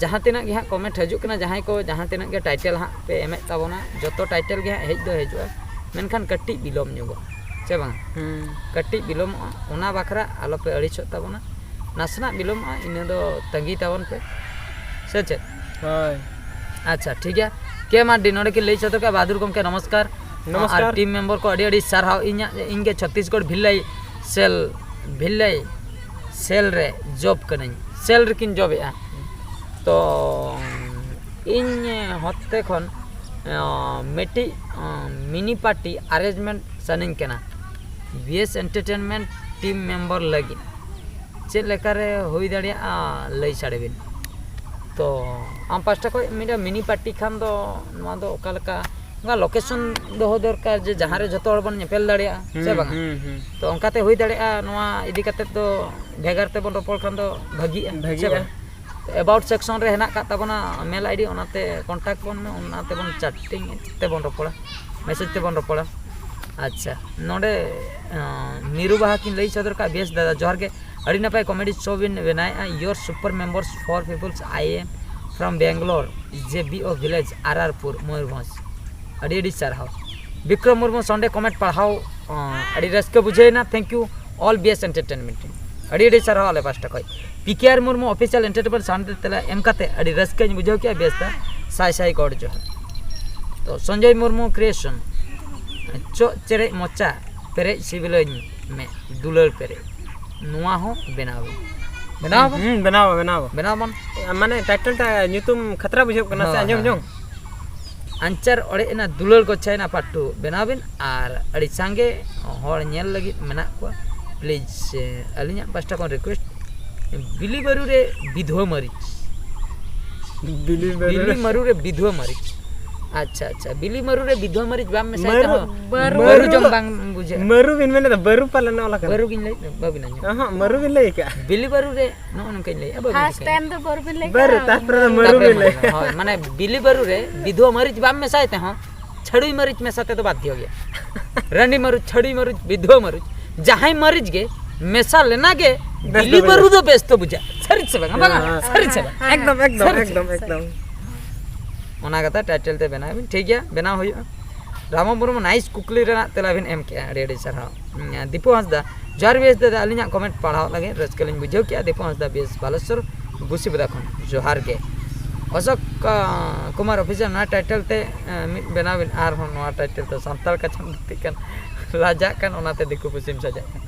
ᱡᱟᱦᱟᱸ ᱛᱤᱱᱟᱹᱜ ᱜᱮ ᱦᱟᱸᱜ ᱠᱚᱢᱮᱱᱴ ᱦᱤᱡᱩᱜ ᱠᱟᱱᱟ, ᱡᱟᱦᱟᱸᱭ ᱠᱚ ᱡᱟᱦᱟᱸ ᱛᱤᱱᱟᱹᱜ ᱜᱮ ᱴᱟᱭᱴᱮᱞ ᱦᱟᱸᱜ ᱯᱮ ᱮᱢᱮᱫ ᱛᱟᱵᱚᱱᱟ, ᱡᱚᱛᱚ ᱴᱟᱭᱴᱮᱞ ᱜᱮ ᱦᱟᱸᱜ ᱦᱮᱡ ᱫᱚ ᱦᱤᱡᱩᱜᱼᱟ, ᱢᱮᱱᱠᱷᱟᱱ ᱠᱟᱹᱴᱤᱡ ᱵᱤᱞᱚᱢ ᱧᱚᱜᱚᱜᱼᱟ, ᱥᱮ ᱵᱟᱝ? ᱦᱩᱸ᱾ ᱠᱟᱹᱴᱤᱡ ᱵᱤᱞᱚᱢᱚᱜᱼᱟ, ᱚᱱᱟ ᱵᱟᱠᱷᱨᱟ ᱟᱞᱚᱯᱮ ᱟᱹᱲᱤᱥᱚᱜ ᱛᱟᱵᱚᱱᱟ᱾ ᱱᱟᱥᱮᱱᱟᱜ ᱵᱤᱞᱚᱢᱚᱜᱼᱟ, ᱤᱱᱟᱹ ᱫᱚ ᱛᱟᱺᱜᱤ ᱛᱟᱵᱚᱱ ᱯᱮ, ᱥᱮ ᱪᱮᱫ? ᱦᱳᱭ᱾ ᱟᱪᱪᱷᱟ, ᱴᱷᱤᱠ ᱜᱮᱭᱟ᱾ ᱠᱮ ᱢᱟᱨᱰᱤ ᱱᱚᱰᱮ ᱠᱤᱱ ᱞᱟᱹᱭ ᱥᱚᱫᱚᱨ ᱠᱮᱫᱟ, ᱵᱟᱦᱟᱫᱩᱨ ᱜᱚᱢᱠᱮ ᱱᱚᱢᱚᱥᱠᱟᱨ᱾ ᱱᱚᱢᱚᱥᱠᱟᱨ᱾ ᱟᱨ ᱴᱤᱢ ᱢᱮᱢᱵᱚᱨ ᱠᱚ ᱟᱹᱰᱤ ᱟᱹᱰᱤ ᱥᱟᱨᱦᱟᱣ᱾ ᱤᱧᱟᱹᱜ, ᱤᱧ ᱜᱮ ᱪᱷᱚᱛᱤᱥᱜᱚᱲ ᱵᱷᱤᱞᱟᱹᱭ ᱥᱮᱞ, ᱵᱷᱤᱞᱟᱹᱭ ᱥᱮᱞ ᱨᱮ ᱡᱚᱵ ᱠᱟᱹᱱᱟᱹᱧ, ᱥᱮᱞ ᱨᱮᱠᱤᱱ ᱡᱚᱵᱮᱜᱼᱟ᱾ ᱛᱚ ᱤᱧ ᱦᱚᱛᱮ ᱠᱷᱚᱱ ᱚ, ᱢᱤᱫᱴᱤᱡ ᱢᱤᱱᱤ ᱯᱟᱨᱴᱤ ᱟᱨᱮᱧᱡᱽᱢᱮᱱᱴ ᱥᱟᱱᱟᱧ ᱠᱟᱱᱟ B S entertainment team member ᱞᱟᱹᱜᱤᱫ᱾ ᱪᱮᱫ ᱞᱮᱠᱟᱨᱮ ᱦᱩᱭ ᱫᱟᱲᱮᱭᱟᱜᱼᱟ, ᱞᱟᱹᱭ ᱥᱟᱰᱮ ᱵᱤᱱ᱾ ᱛᱚ ᱟᱢ ᱯᱟᱥᱴᱟ ᱠᱷᱚᱱ ᱢᱤᱫᱴᱟᱝ ᱢᱤᱱᱤ ᱯᱟᱨᱴᱤ ᱠᱷᱟᱱ ᱫᱚ ᱱᱚᱣᱟ ᱫᱚ ᱚᱠᱟ ᱞᱮᱠᱟ, ᱚᱱᱠᱟ ᱞᱳᱠᱮᱥᱚᱱ ᱫᱚᱦᱚ ᱫᱚᱨᱠᱟᱨ, ᱡᱮ ᱡᱟᱦᱟᱸ ᱨᱮ ᱡᱚᱛᱚ ᱦᱚᱲ ᱵᱚᱱ ᱧᱮᱯᱮᱞ ᱫᱟᱲᱮᱭᱟᱜᱼᱟ, ᱥᱮ ᱦᱩᱸ, ᱵᱟᱝᱟ? ᱦᱩᱸ, ᱦᱩᱸ᱾ ᱛᱚ ᱚᱱᱠᱟᱛᱮ ᱦᱩᱭ ᱫᱟᱲᱮᱭᱟᱜᱼᱟ, ᱱᱚᱣᱟ ᱤᱫᱤ ᱠᱟᱛᱮ ᱫᱚ ᱵᱷᱮᱜᱟᱨ ᱛᱮᱵᱚᱱ ᱨᱚᱯᱚᱲ ᱠᱷᱟᱱ ᱫᱚ ᱵᱷᱟᱹᱜᱤᱜᱼᱟ, ᱥᱮ ᱵᱷᱟᱹᱜᱤᱜᱼᱟ᱾ ᱵᱟᱝ? ᱮᱵᱟᱣᱩᱴ ᱥᱮᱠᱥᱚᱱ ᱨᱮ ᱦᱮᱱᱟᱜ ᱟᱠᱟᱫ ᱛᱟᱵᱚᱱᱟ ᱢᱮᱞ ᱟᱭᱰᱤ, ᱚᱱᱟᱛᱮ ᱠᱚᱱᱴᱟᱠᱴ ᱵᱚᱱ ᱢᱮ, ᱚᱱᱟ ᱛᱮᱵᱚᱱ ᱪᱮᱴᱤᱝ ᱛᱮᱵᱚᱱ ᱨᱚᱯᱚᱲᱟ, ᱢᱮᱥᱮᱡᱽ ᱛᱮᱵᱚᱱ ᱨᱚᱯᱚᱲᱟ᱾ ᱟᱪᱪᱷᱟ, ᱱᱚᱰᱮ ᱟᱸ, ᱱᱤᱨᱩ ᱵᱟᱦᱟ ᱠᱤᱱ ᱞᱟᱹᱭ ᱥᱚᱫᱚᱨ ᱠᱟᱜᱼᱟ, ᱵᱮᱥ ᱫᱟᱫᱟ, ᱡᱚᱦᱟᱨ ᱜᱮ᱾ ᱟᱹᱰᱤ ᱱᱟᱯᱟᱭ ᱠᱚᱢᱮᱰᱤ ᱥᱳ ᱵᱤᱱ ᱵᱮᱱᱟᱣᱮᱫᱼᱟ᱾ Your super members for peoples, I am from Bangalore, J B O village, R R ᱯᱩᱨ, ᱢᱚᱭᱩᱨᱵᱷᱚᱸᱡᱽ᱾ ᱟᱹᱰᱤ ᱟᱹᱰᱤ ᱥᱟᱨᱦᱟᱣ᱾ ᱵᱤᱠᱨᱚᱢ ᱢᱩᱨᱢᱩ ᱥᱚᱱᱰᱮ ᱠᱚᱢᱮᱱᱴ ᱯᱟᱲᱦᱟᱣ, ᱟᱸ, ᱟᱹᱰᱤ ᱨᱟᱹᱥᱠᱟᱹ ᱵᱩᱡᱷᱟᱹᱣᱮᱱᱟ᱾ Thank you all B S Entertainment team. ᱟᱹᱰᱤ ᱟᱹᱰᱤ ᱥᱟᱨᱦᱟᱣ ᱟᱞᱮ ᱯᱟᱥᱴᱟ ᱠᱷᱚᱱ᱾ ᱯᱤ ᱠᱮ ᱟᱨ ᱢᱩᱨᱢᱩ ᱚᱯᱷᱤᱥᱤᱭᱟᱞ ᱮᱱᱴᱟᱨᱴᱮᱱᱢᱮᱱᱴ ᱥᱟᱱᱰᱮ ᱛᱮᱞᱟ ᱮᱢ ᱠᱟᱛᱮ ᱟᱹᱰᱤ ᱨᱟᱹᱥᱠᱟᱹᱧ ᱵᱩᱡᱷᱟᱹᱣ ᱠᱮᱜᱼᱟ, ᱵᱮᱥ ᱫᱟ, ᱥᱟᱭ ᱥᱟᱭ ᱜᱚᱰ ᱡᱚᱦᱟᱨ᱾ ᱛᱚ ᱥᱚᱧᱡᱚᱭ ᱢᱩᱨᱢᱩ ᱠᱨᱤᱭᱮᱥᱚᱱ, ᱪᱚᱜ ᱪᱮᱨᱮᱡ ᱢᱚᱪᱟ ᱯᱮᱨᱮᱡ ᱥᱤᱵᱤᱞᱟᱹᱧ ᱢᱮ ᱫᱩᱞᱟᱹᱲ ᱯᱮᱨᱮᱡ, ᱱᱚᱣᱟ ᱦᱚᱸ ᱵᱮᱱᱟᱣ ᱵᱤᱱ᱾ ᱵᱮᱱᱟᱣ ᱵᱚᱱ᱾ ᱦᱩᱸ, ᱵᱮᱱᱟᱣ, ᱵᱮᱱᱟᱣ᱾ ᱵᱮᱱᱟᱣ ᱵᱚᱱ᱾ ᱢᱟᱱᱮ ᱴᱟᱭᱴᱮᱞ ᱴᱟ ᱧᱩᱛᱩᱢ ᱠᱷᱟᱛᱨᱟ ᱵᱩᱡᱷᱟᱹᱜ ᱠᱟᱱᱟ ᱥᱮ, ᱦᱳᱭ, ᱟᱸᱡᱚᱢ ᱦᱳᱭ᱾ ᱡᱚᱝ᱾ ᱟᱧᱪᱟᱨ ᱚᱲᱮᱡ ᱮᱱᱟ ᱫᱩᱞᱟᱹᱲ ᱜᱚᱪᱷᱟᱭᱮᱱᱟ ᱯᱟᱴᱷᱩ, ᱵᱮᱱᱟᱣ ᱵᱤᱱ᱾ ᱟᱨ ᱟᱹᱰᱤ ᱥᱟᱸᱜᱮ ᱦᱚᱲ ᱧᱮᱞ ᱞᱟᱹᱜᱤᱫ ᱢᱮᱱᱟᱜ ᱠᱚᱣᱟ, ᱯᱞᱤᱡᱽ, ᱟᱹᱞᱤᱧᱟᱜ ᱯᱟᱥᱴᱟ ᱠᱷᱚᱱ ᱨᱤᱠᱩᱭᱮᱥᱴ, ᱵᱤᱞᱤ ᱵᱟᱹᱨᱩ ᱨᱮ ᱵᱤᱫᱷᱣᱟᱹ ᱢᱟᱹᱨᱤᱪ᱾ ᱵᱤᱞᱤ ᱢᱟᱹᱨᱩ ᱵᱤᱞᱤ ᱨᱮ ᱢᱟᱹᱨᱩ ᱨᱮ ᱵᱤᱫᱷᱩᱣᱟᱹ ᱢᱟᱹᱨᱤᱪ᱾ ᱟᱪᱪᱷᱟ, ᱟᱪᱪᱷᱟ, ᱵᱤᱞᱤ ᱢᱟᱹᱨᱩ ᱨᱮ ᱵᱤᱫᱷᱩᱣᱟᱹ ᱢᱟᱹᱨᱤᱪ ᱵᱟᱢ ᱢᱮᱥᱟᱭ ᱢᱟᱹᱨᱩ, ᱛᱮᱦᱚᱸ ᱵᱟᱹᱨᱩ ᱢᱟᱹᱨᱩ ᱫᱚ, ᱡᱚᱢ ᱵᱟᱝ ᱵᱩᱡᱷᱟᱹᱜᱼᱟ᱾ ᱢᱟᱹᱨᱩ ᱵᱤᱱ ᱢᱮᱱᱮᱫᱟ, ᱵᱟᱹᱨᱩ ᱯᱟᱞᱮᱱ ᱚᱞ ᱟᱠᱟᱱᱟ? ᱵᱟᱹᱨᱩ ᱜᱤᱧ ᱞᱟᱹᱭᱮᱫ, ᱵᱟᱹᱵᱤᱱ ᱟᱸᱡᱚᱢ? ᱚᱦᱚᱸ, ᱢᱟᱹᱨᱩ ᱵᱤᱱ ᱞᱟᱹᱭ ᱟᱠᱟᱫᱼᱟ᱾ ᱵᱤᱞᱤ ᱵᱟᱹᱨᱩ ᱨᱮ ᱱᱚᱜᱼᱚ ᱱᱚᱝᱠᱟᱧ ᱞᱟᱹᱭᱮᱫᱼᱟ, ᱵᱟᱹᱵᱤᱱ ᱯᱷᱟᱥᱴ ᱴᱷᱤᱠᱟᱹᱭᱟ᱾ ᱴᱟᱭᱤᱢ ᱫᱚ ᱵᱟᱹᱨᱩ ᱵᱤᱱ ᱞᱟᱹᱭ ᱵᱟᱹᱨᱩ, ᱠᱮᱫᱟ᱾ ᱛᱟᱨᱯᱚᱨᱮ ᱫᱚ ᱢᱟᱹᱨᱩ ᱛᱟᱨᱯᱚᱨᱮ ᱵᱤᱱ ᱞᱟᱹᱭ᱾ ᱦᱳᱭ, ᱢᱟᱱᱮ ᱵᱤᱞᱤ ᱵᱟᱹᱨᱩ ᱨᱮ ᱵᱤᱫᱷᱩᱣᱟᱹ ᱢᱟᱹᱨᱤᱪ ᱵᱟᱢ ᱢᱮᱥᱟᱭ ᱛᱮᱦᱚᱸ ᱪᱷᱟᱹᱲᱩᱭ ᱢᱟᱹᱨᱤᱪ ᱢᱮᱥᱟ ᱛᱮᱫᱚ ᱵᱟᱫᱽᱫᱷᱚ ᱜᱮᱭᱟ᱾ ᱨᱟᱺᱰᱤ ᱢᱟᱹᱨᱤᱪ, ᱪᱷᱟᱹᱲᱩᱭ ᱢᱟᱹᱨᱤᱪ, ᱵᱤᱫᱷᱩᱣᱟᱹ ᱢᱟᱹᱨᱤᱪ, ᱡᱟᱦᱟᱸᱭ ᱢᱟᱹᱨᱤᱪ ᱜᱮ ᱢᱮᱥᱟ ᱞᱮᱱᱟ ᱜᱮ ᱵᱮᱥ ᱫᱚ ᱵᱤᱞᱤ ᱵᱩᱡᱷᱟᱹᱜᱼᱟ᱾ ᱵᱟᱹᱨᱩ ᱫᱚ ᱵᱮᱥ ᱫᱚ ᱵᱩᱡᱷᱟᱹᱜᱼᱟ᱾ ᱥᱟᱹᱨᱤ ᱥᱮ ᱵᱟᱝ? ᱵᱟᱝᱟ? ᱦᱮᱸ᱾ ᱥᱟᱹᱨᱤ ᱥᱮ ᱵᱟᱝ? ᱮᱠᱫᱚᱢ, ᱮᱠᱫᱚᱢ, ᱥᱟᱹᱨᱤ ᱥᱮ ᱮᱠᱫᱚᱢ, ᱵᱟᱝ? ᱮᱠᱫᱚᱢ᱾ ᱚᱱᱟ ᱠᱟᱛᱷᱟ ᱴᱟᱭᱴᱮᱞ ᱛᱮ ᱵᱮᱱᱟᱣ ᱵᱤᱱ, ᱴᱷᱤᱠ ᱜᱮᱭᱟ, ᱵᱮᱱᱟᱣ ᱦᱩᱭᱩᱜᱼᱟ᱾ ᱨᱟᱢᱚ ᱢᱩᱨᱢᱩ, ᱱᱟᱭᱤᱥ ᱠᱩᱠᱞᱤ ᱨᱮᱱᱟᱜ ᱛᱮᱞᱟ ᱵᱤᱱ ᱮᱢ ᱠᱮᱜᱼᱟ, ᱟᱹᱰᱤ ᱟᱹᱰᱤ ᱥᱟᱨᱦᱟᱣ᱾ ᱩᱸ, ᱫᱤᱯᱩ ᱦᱟᱸᱥᱫᱟ, ᱡᱚᱦᱟᱨ ᱵᱮᱥ ᱫᱟᱫᱟ, ᱟᱹᱞᱤᱧᱟᱜ ᱠᱚᱢᱮᱱᱴ ᱯᱟᱲᱦᱟᱣ ᱞᱟᱹᱜᱤᱫ ᱨᱟᱹᱥᱠᱟᱹ ᱞᱤᱧ ᱵᱩᱡᱷᱟᱹᱣ ᱠᱮᱜᱼᱟ᱾ ᱫᱤᱯᱩ ᱦᱟᱸᱥᱫᱟ, ᱵᱮᱥ ᱵᱟᱞᱮᱥᱚᱨ ᱵᱩᱥᱤᱵᱟᱫᱟ ᱠᱷᱚᱱ, ᱡᱚᱦᱟᱨ ᱜᱮ᱾ ᱚᱥᱳᱠ, ᱟ, ᱠᱩᱢᱟᱨ ᱚᱯᱷᱤᱥᱤᱭᱟᱞ, ᱱᱚᱣᱟ ᱴᱟᱭᱴᱮᱞ ᱛᱮ, ᱮ, ᱢᱤᱫ ᱵᱮᱱᱟᱣ ᱵᱤᱱ, ᱟᱨᱦᱚᱸ ᱱᱚᱣᱟ ᱴᱟᱭᱴᱮᱞ ᱛᱮ ᱥᱟᱱᱛᱟᱲ ᱠᱟᱪᱷᱟᱢ ᱞᱟᱹᱠᱛᱤᱜ ᱠᱟᱱ, ᱞᱟᱡᱟᱜ ᱠᱟᱱ, ᱚᱱᱟᱛᱮ ᱫᱤᱠᱩ ᱯᱩᱥᱤᱢ ᱥᱟᱡᱟᱜ ᱠᱟᱱ᱾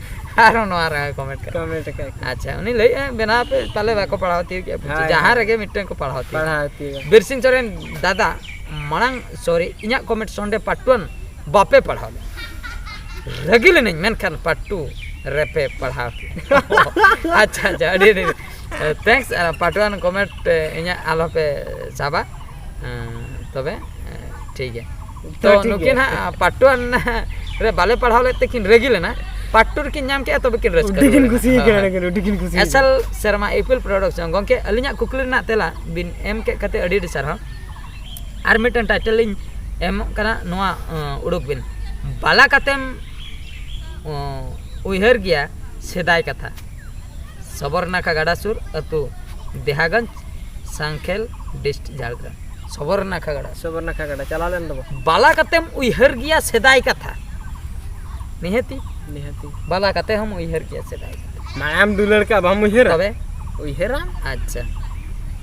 ᱟᱨᱦᱚᱸ ᱱᱚᱣᱟ ᱨᱮ ᱠᱚᱢᱮᱱᱴ ᱠᱟᱱᱟ᱾ ᱠᱚᱢᱮᱱᱴ ᱟᱠᱟᱫ ᱠᱚ᱾ ᱟᱪᱪᱷᱟ, ᱩᱱᱤ ᱞᱟᱹᱭᱮᱫᱼᱟ, ᱵᱮᱱᱟᱣ ᱯᱮ, ᱯᱟᱞᱮ ᱵᱟᱠᱚ ᱯᱟᱲᱦᱟᱣ ᱛᱤᱭᱳᱜ ᱠᱮᱜᱼᱟ, ᱯᱩᱛᱷᱤ᱾ ᱦᱳᱭ, ᱡᱟᱦᱟᱸ ᱦᱳᱭ᱾ ᱨᱮᱜᱮ ᱢᱤᱫᱴᱮᱱ ᱠᱚ ᱯᱟᱲᱦᱟᱣ ᱛᱤᱭᱳᱜ᱾ ᱯᱟᱲᱦᱟᱣ ᱛᱤᱭᱳᱜ᱾ ᱵᱤᱨ ᱥᱤᱝ ᱥᱚᱨᱮᱱ, ᱫᱟᱫᱟ, ᱢᱟᱲᱟᱝ, ᱥᱚᱨᱤ, ᱤᱧᱟᱹᱜ ᱠᱚᱢᱮᱱᱴ ᱥᱚᱱᱰᱮ ᱯᱟᱨᱴ ᱴᱩ ᱵᱟᱯᱮ ᱯᱟᱲᱦᱟᱣ ᱞᱮᱫᱟ᱾ ᱨᱟᱹᱜᱤ ᱞᱮᱱᱟᱹᱧ, ᱢᱮᱱᱠᱷᱟᱱ ᱯᱟᱨᱴ ᱴᱩ ᱨᱮᱯᱮ ᱯᱟᱲᱦᱟᱣ ᱠᱮᱫᱟ᱾ ᱟᱪᱪᱷᱟ, ᱟᱪᱪᱷᱟ, ᱟᱹᱰᱤ, ᱟᱹᱰᱤ, ᱮ, ᱛᱷᱮᱝᱠᱥ᱾ ᱟᱨ ᱯᱟᱨᱴ ᱣᱟᱱ ᱠᱚᱢᱮᱱᱴ, ᱮ, ᱤᱧᱟᱹᱜ ᱟᱞᱚᱯᱮ ᱥᱟᱵᱟ᱾ ᱮ, ᱛᱚᱵᱮ, ᱮ, ᱴᱷᱤᱠ ᱜᱮᱭᱟ᱾ ᱛᱚ, ᱛᱚ, ᱴᱷᱤᱠ ᱱᱩᱠᱤᱱ ᱜᱮᱭᱟ᱾ ᱦᱟᱸᱜ ᱯᱟᱨᱴ ᱣᱟᱱ ᱨᱮ ᱵᱟᱞᱮ ᱯᱟᱲᱦᱟᱣ ᱞᱮᱫ ᱛᱮᱠᱤᱱ ᱨᱟᱹᱜᱤ ᱞᱮᱱᱟ, ᱯᱟᱨᱴ ᱴᱩ ᱨᱮᱠᱤᱱ ᱧᱟᱢ ᱠᱮᱜᱼᱟ, ᱛᱚᱵᱮ ᱠᱤᱱ ᱨᱟᱹᱥᱠᱟᱹ ᱟᱹᱰᱤ ᱠᱤᱱ ᱨᱩᱣᱟᱹᱲ ᱮᱱᱟ᱾ ᱠᱩᱥᱤ ᱦᱳᱭ, ᱠᱟᱱᱟ, ᱦᱳᱭ᱾ ᱟᱹᱰᱤ ᱠᱤᱱ ᱠᱩᱥᱤ ᱮᱥᱮᱞ ᱠᱟᱱᱟ᱾ ᱥᱮᱨᱢᱟ ᱤᱯᱤᱞ ᱯᱨᱚᱰᱟᱠᱥᱚᱱ, ᱜᱚᱢᱠᱮ, ᱟᱹᱞᱤᱧᱟᱜ ᱠᱩᱠᱞᱤ ᱨᱮᱱᱟᱜ ᱛᱮᱞᱟ ᱵᱤᱱ ᱮᱢ ᱠᱮᱫ ᱠᱷᱟᱹᱛᱤᱨ ᱟᱹᱰᱤ ᱟᱹᱰᱤ ᱥᱟᱨᱦᱟᱣ᱾ ᱟᱨ ᱢᱤᱫᱴᱮᱱ ᱴᱟᱭᱴᱮᱞ ᱞᱤᱧ ᱮᱢᱚᱜ ᱠᱟᱱᱟ, ᱱᱚᱣᱟ, ᱮ, ᱩᱰᱩᱠ ᱵᱤᱱ᱾ ᱵᱟᱞᱟ ᱠᱟᱛᱮᱢ, ᱮ, ᱩᱭᱦᱟᱹᱨ ᱜᱮᱭᱟ ᱥᱮᱫᱟᱭ ᱠᱟᱛᱷᱟ᱾ ᱥᱚᱵᱚᱨᱱᱟᱠᱷᱟ ᱜᱟᱰᱟ ᱥᱩᱨ ᱟᱹᱛᱩ, ᱫᱮᱦᱟᱜᱚᱸᱡᱽ, ᱥᱟᱝᱠᱷᱮᱞ, ᱰᱤᱥᱴ ᱡᱷᱟᱲᱜᱨᱟᱢ᱾ ᱥᱚᱵᱚᱨᱱᱟᱠᱷᱟ ᱜᱟᱰᱟ᱾ ᱥᱚᱵᱚᱨᱱᱟᱠᱷᱟ ᱜᱟᱰᱟ, ᱪᱟᱞᱟᱣ ᱞᱮᱱ ᱫᱚᱵᱚ᱾ ᱵᱟᱞᱟ ᱠᱟᱛᱮᱢ ᱩᱭᱦᱟᱹᱨ ᱜᱮᱭᱟ ᱥᱮᱫᱟᱭ ᱠᱟᱛᱷᱟ᱾ ᱱᱤᱦᱟᱹᱛᱤ᱾ ᱱᱤᱦᱟᱹᱛᱤ᱾ ᱵᱟᱞᱟ ᱠᱟᱛᱮ ᱦᱚᱸᱢ ᱩᱭᱦᱟᱹᱨ ᱜᱮᱭᱟ ᱥᱮᱫᱟᱭ ᱠᱟᱛᱷᱟ᱾ ᱢᱟᱭᱟᱢ ᱫᱩᱞᱟᱹᱲ ᱠᱟ ᱵᱟᱢ ᱩᱭᱦᱟᱹᱨᱟ? ᱛᱚᱵᱮ? ᱩᱭᱦᱟᱹᱨᱟ᱾ ᱟᱪᱪᱷᱟ᱾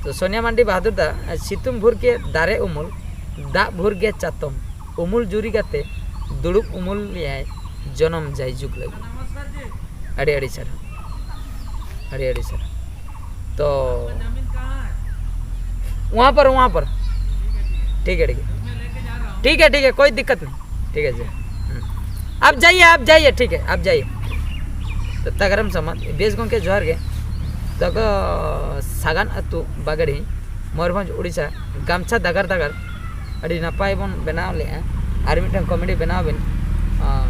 ᱛᱚ, ᱥᱳᱱᱤᱭᱟ ᱢᱟᱱᱰᱤ ᱵᱟᱦᱟᱫᱩᱨ ᱫᱟ, ᱥᱤᱛᱩᱝ ᱵᱷᱳᱨ ᱜᱮ ᱫᱟᱨᱮ ᱩᱢᱩᱞ, ᱫᱟᱜ ᱵᱷᱳᱨ ᱜᱮ ᱪᱟᱛᱚᱢ᱾ ᱩᱢᱩᱞ ᱡᱩᱨᱤ ᱠᱟᱛᱮ ᱫᱩᱲᱩᱵ ᱩᱢᱩᱞ ᱞᱮᱭᱟᱭ ᱡᱚᱱᱚᱢ ᱡᱟᱭᱡᱩᱜᱽ ᱞᱟᱹᱜᱤᱫ᱾ ᱟᱹᱰᱤ ᱟᱹᱰᱤ ᱥᱟᱨᱦᱟᱣ, ᱟᱹᱰᱤ ᱟᱹᱰᱤ ᱥᱟᱨᱦᱟᱣ᱾ तो वहाँ पर, वहाँ पर। ठीक है, ठीक है। ठीक है, ठीक है, कोई दिक्कत नहीं। ठीक है जी। हम्म। आप जाइए, आप जाइए, ठीक है, आप जाइए। तो ᱛᱟᱜᱟᱨᱟᱢ ᱥᱟᱢᱟᱫ, ᱵᱮᱥ ᱜᱚᱢᱠᱮ, ᱡᱚᱦᱟᱨ ᱜᱮ᱾ ᱛᱚᱜᱚ ᱥᱟᱜᱟᱱ ᱟᱹᱛᱩ ᱵᱟᱜᱟᱲᱤ, ᱢᱚᱭᱩᱨᱵᱷᱚᱸᱡᱽ, ᱩᱲᱤᱥᱥᱟ, ᱜᱟᱢᱪᱷᱟ ᱫᱟᱜᱟᱨ ᱫᱟᱜᱟᱨ ᱟᱹᱰᱤ ᱱᱟᱯᱟᱭ ᱵᱚᱱ ᱵᱮᱱᱟᱣ ᱞᱮᱫᱼᱟ᱾ ᱟᱨ ᱢᱤᱫᱴᱟᱝ ᱠᱚᱢᱮᱰᱤ ᱵᱮᱱᱟᱣ ᱵᱮᱱ, ᱟᱸ,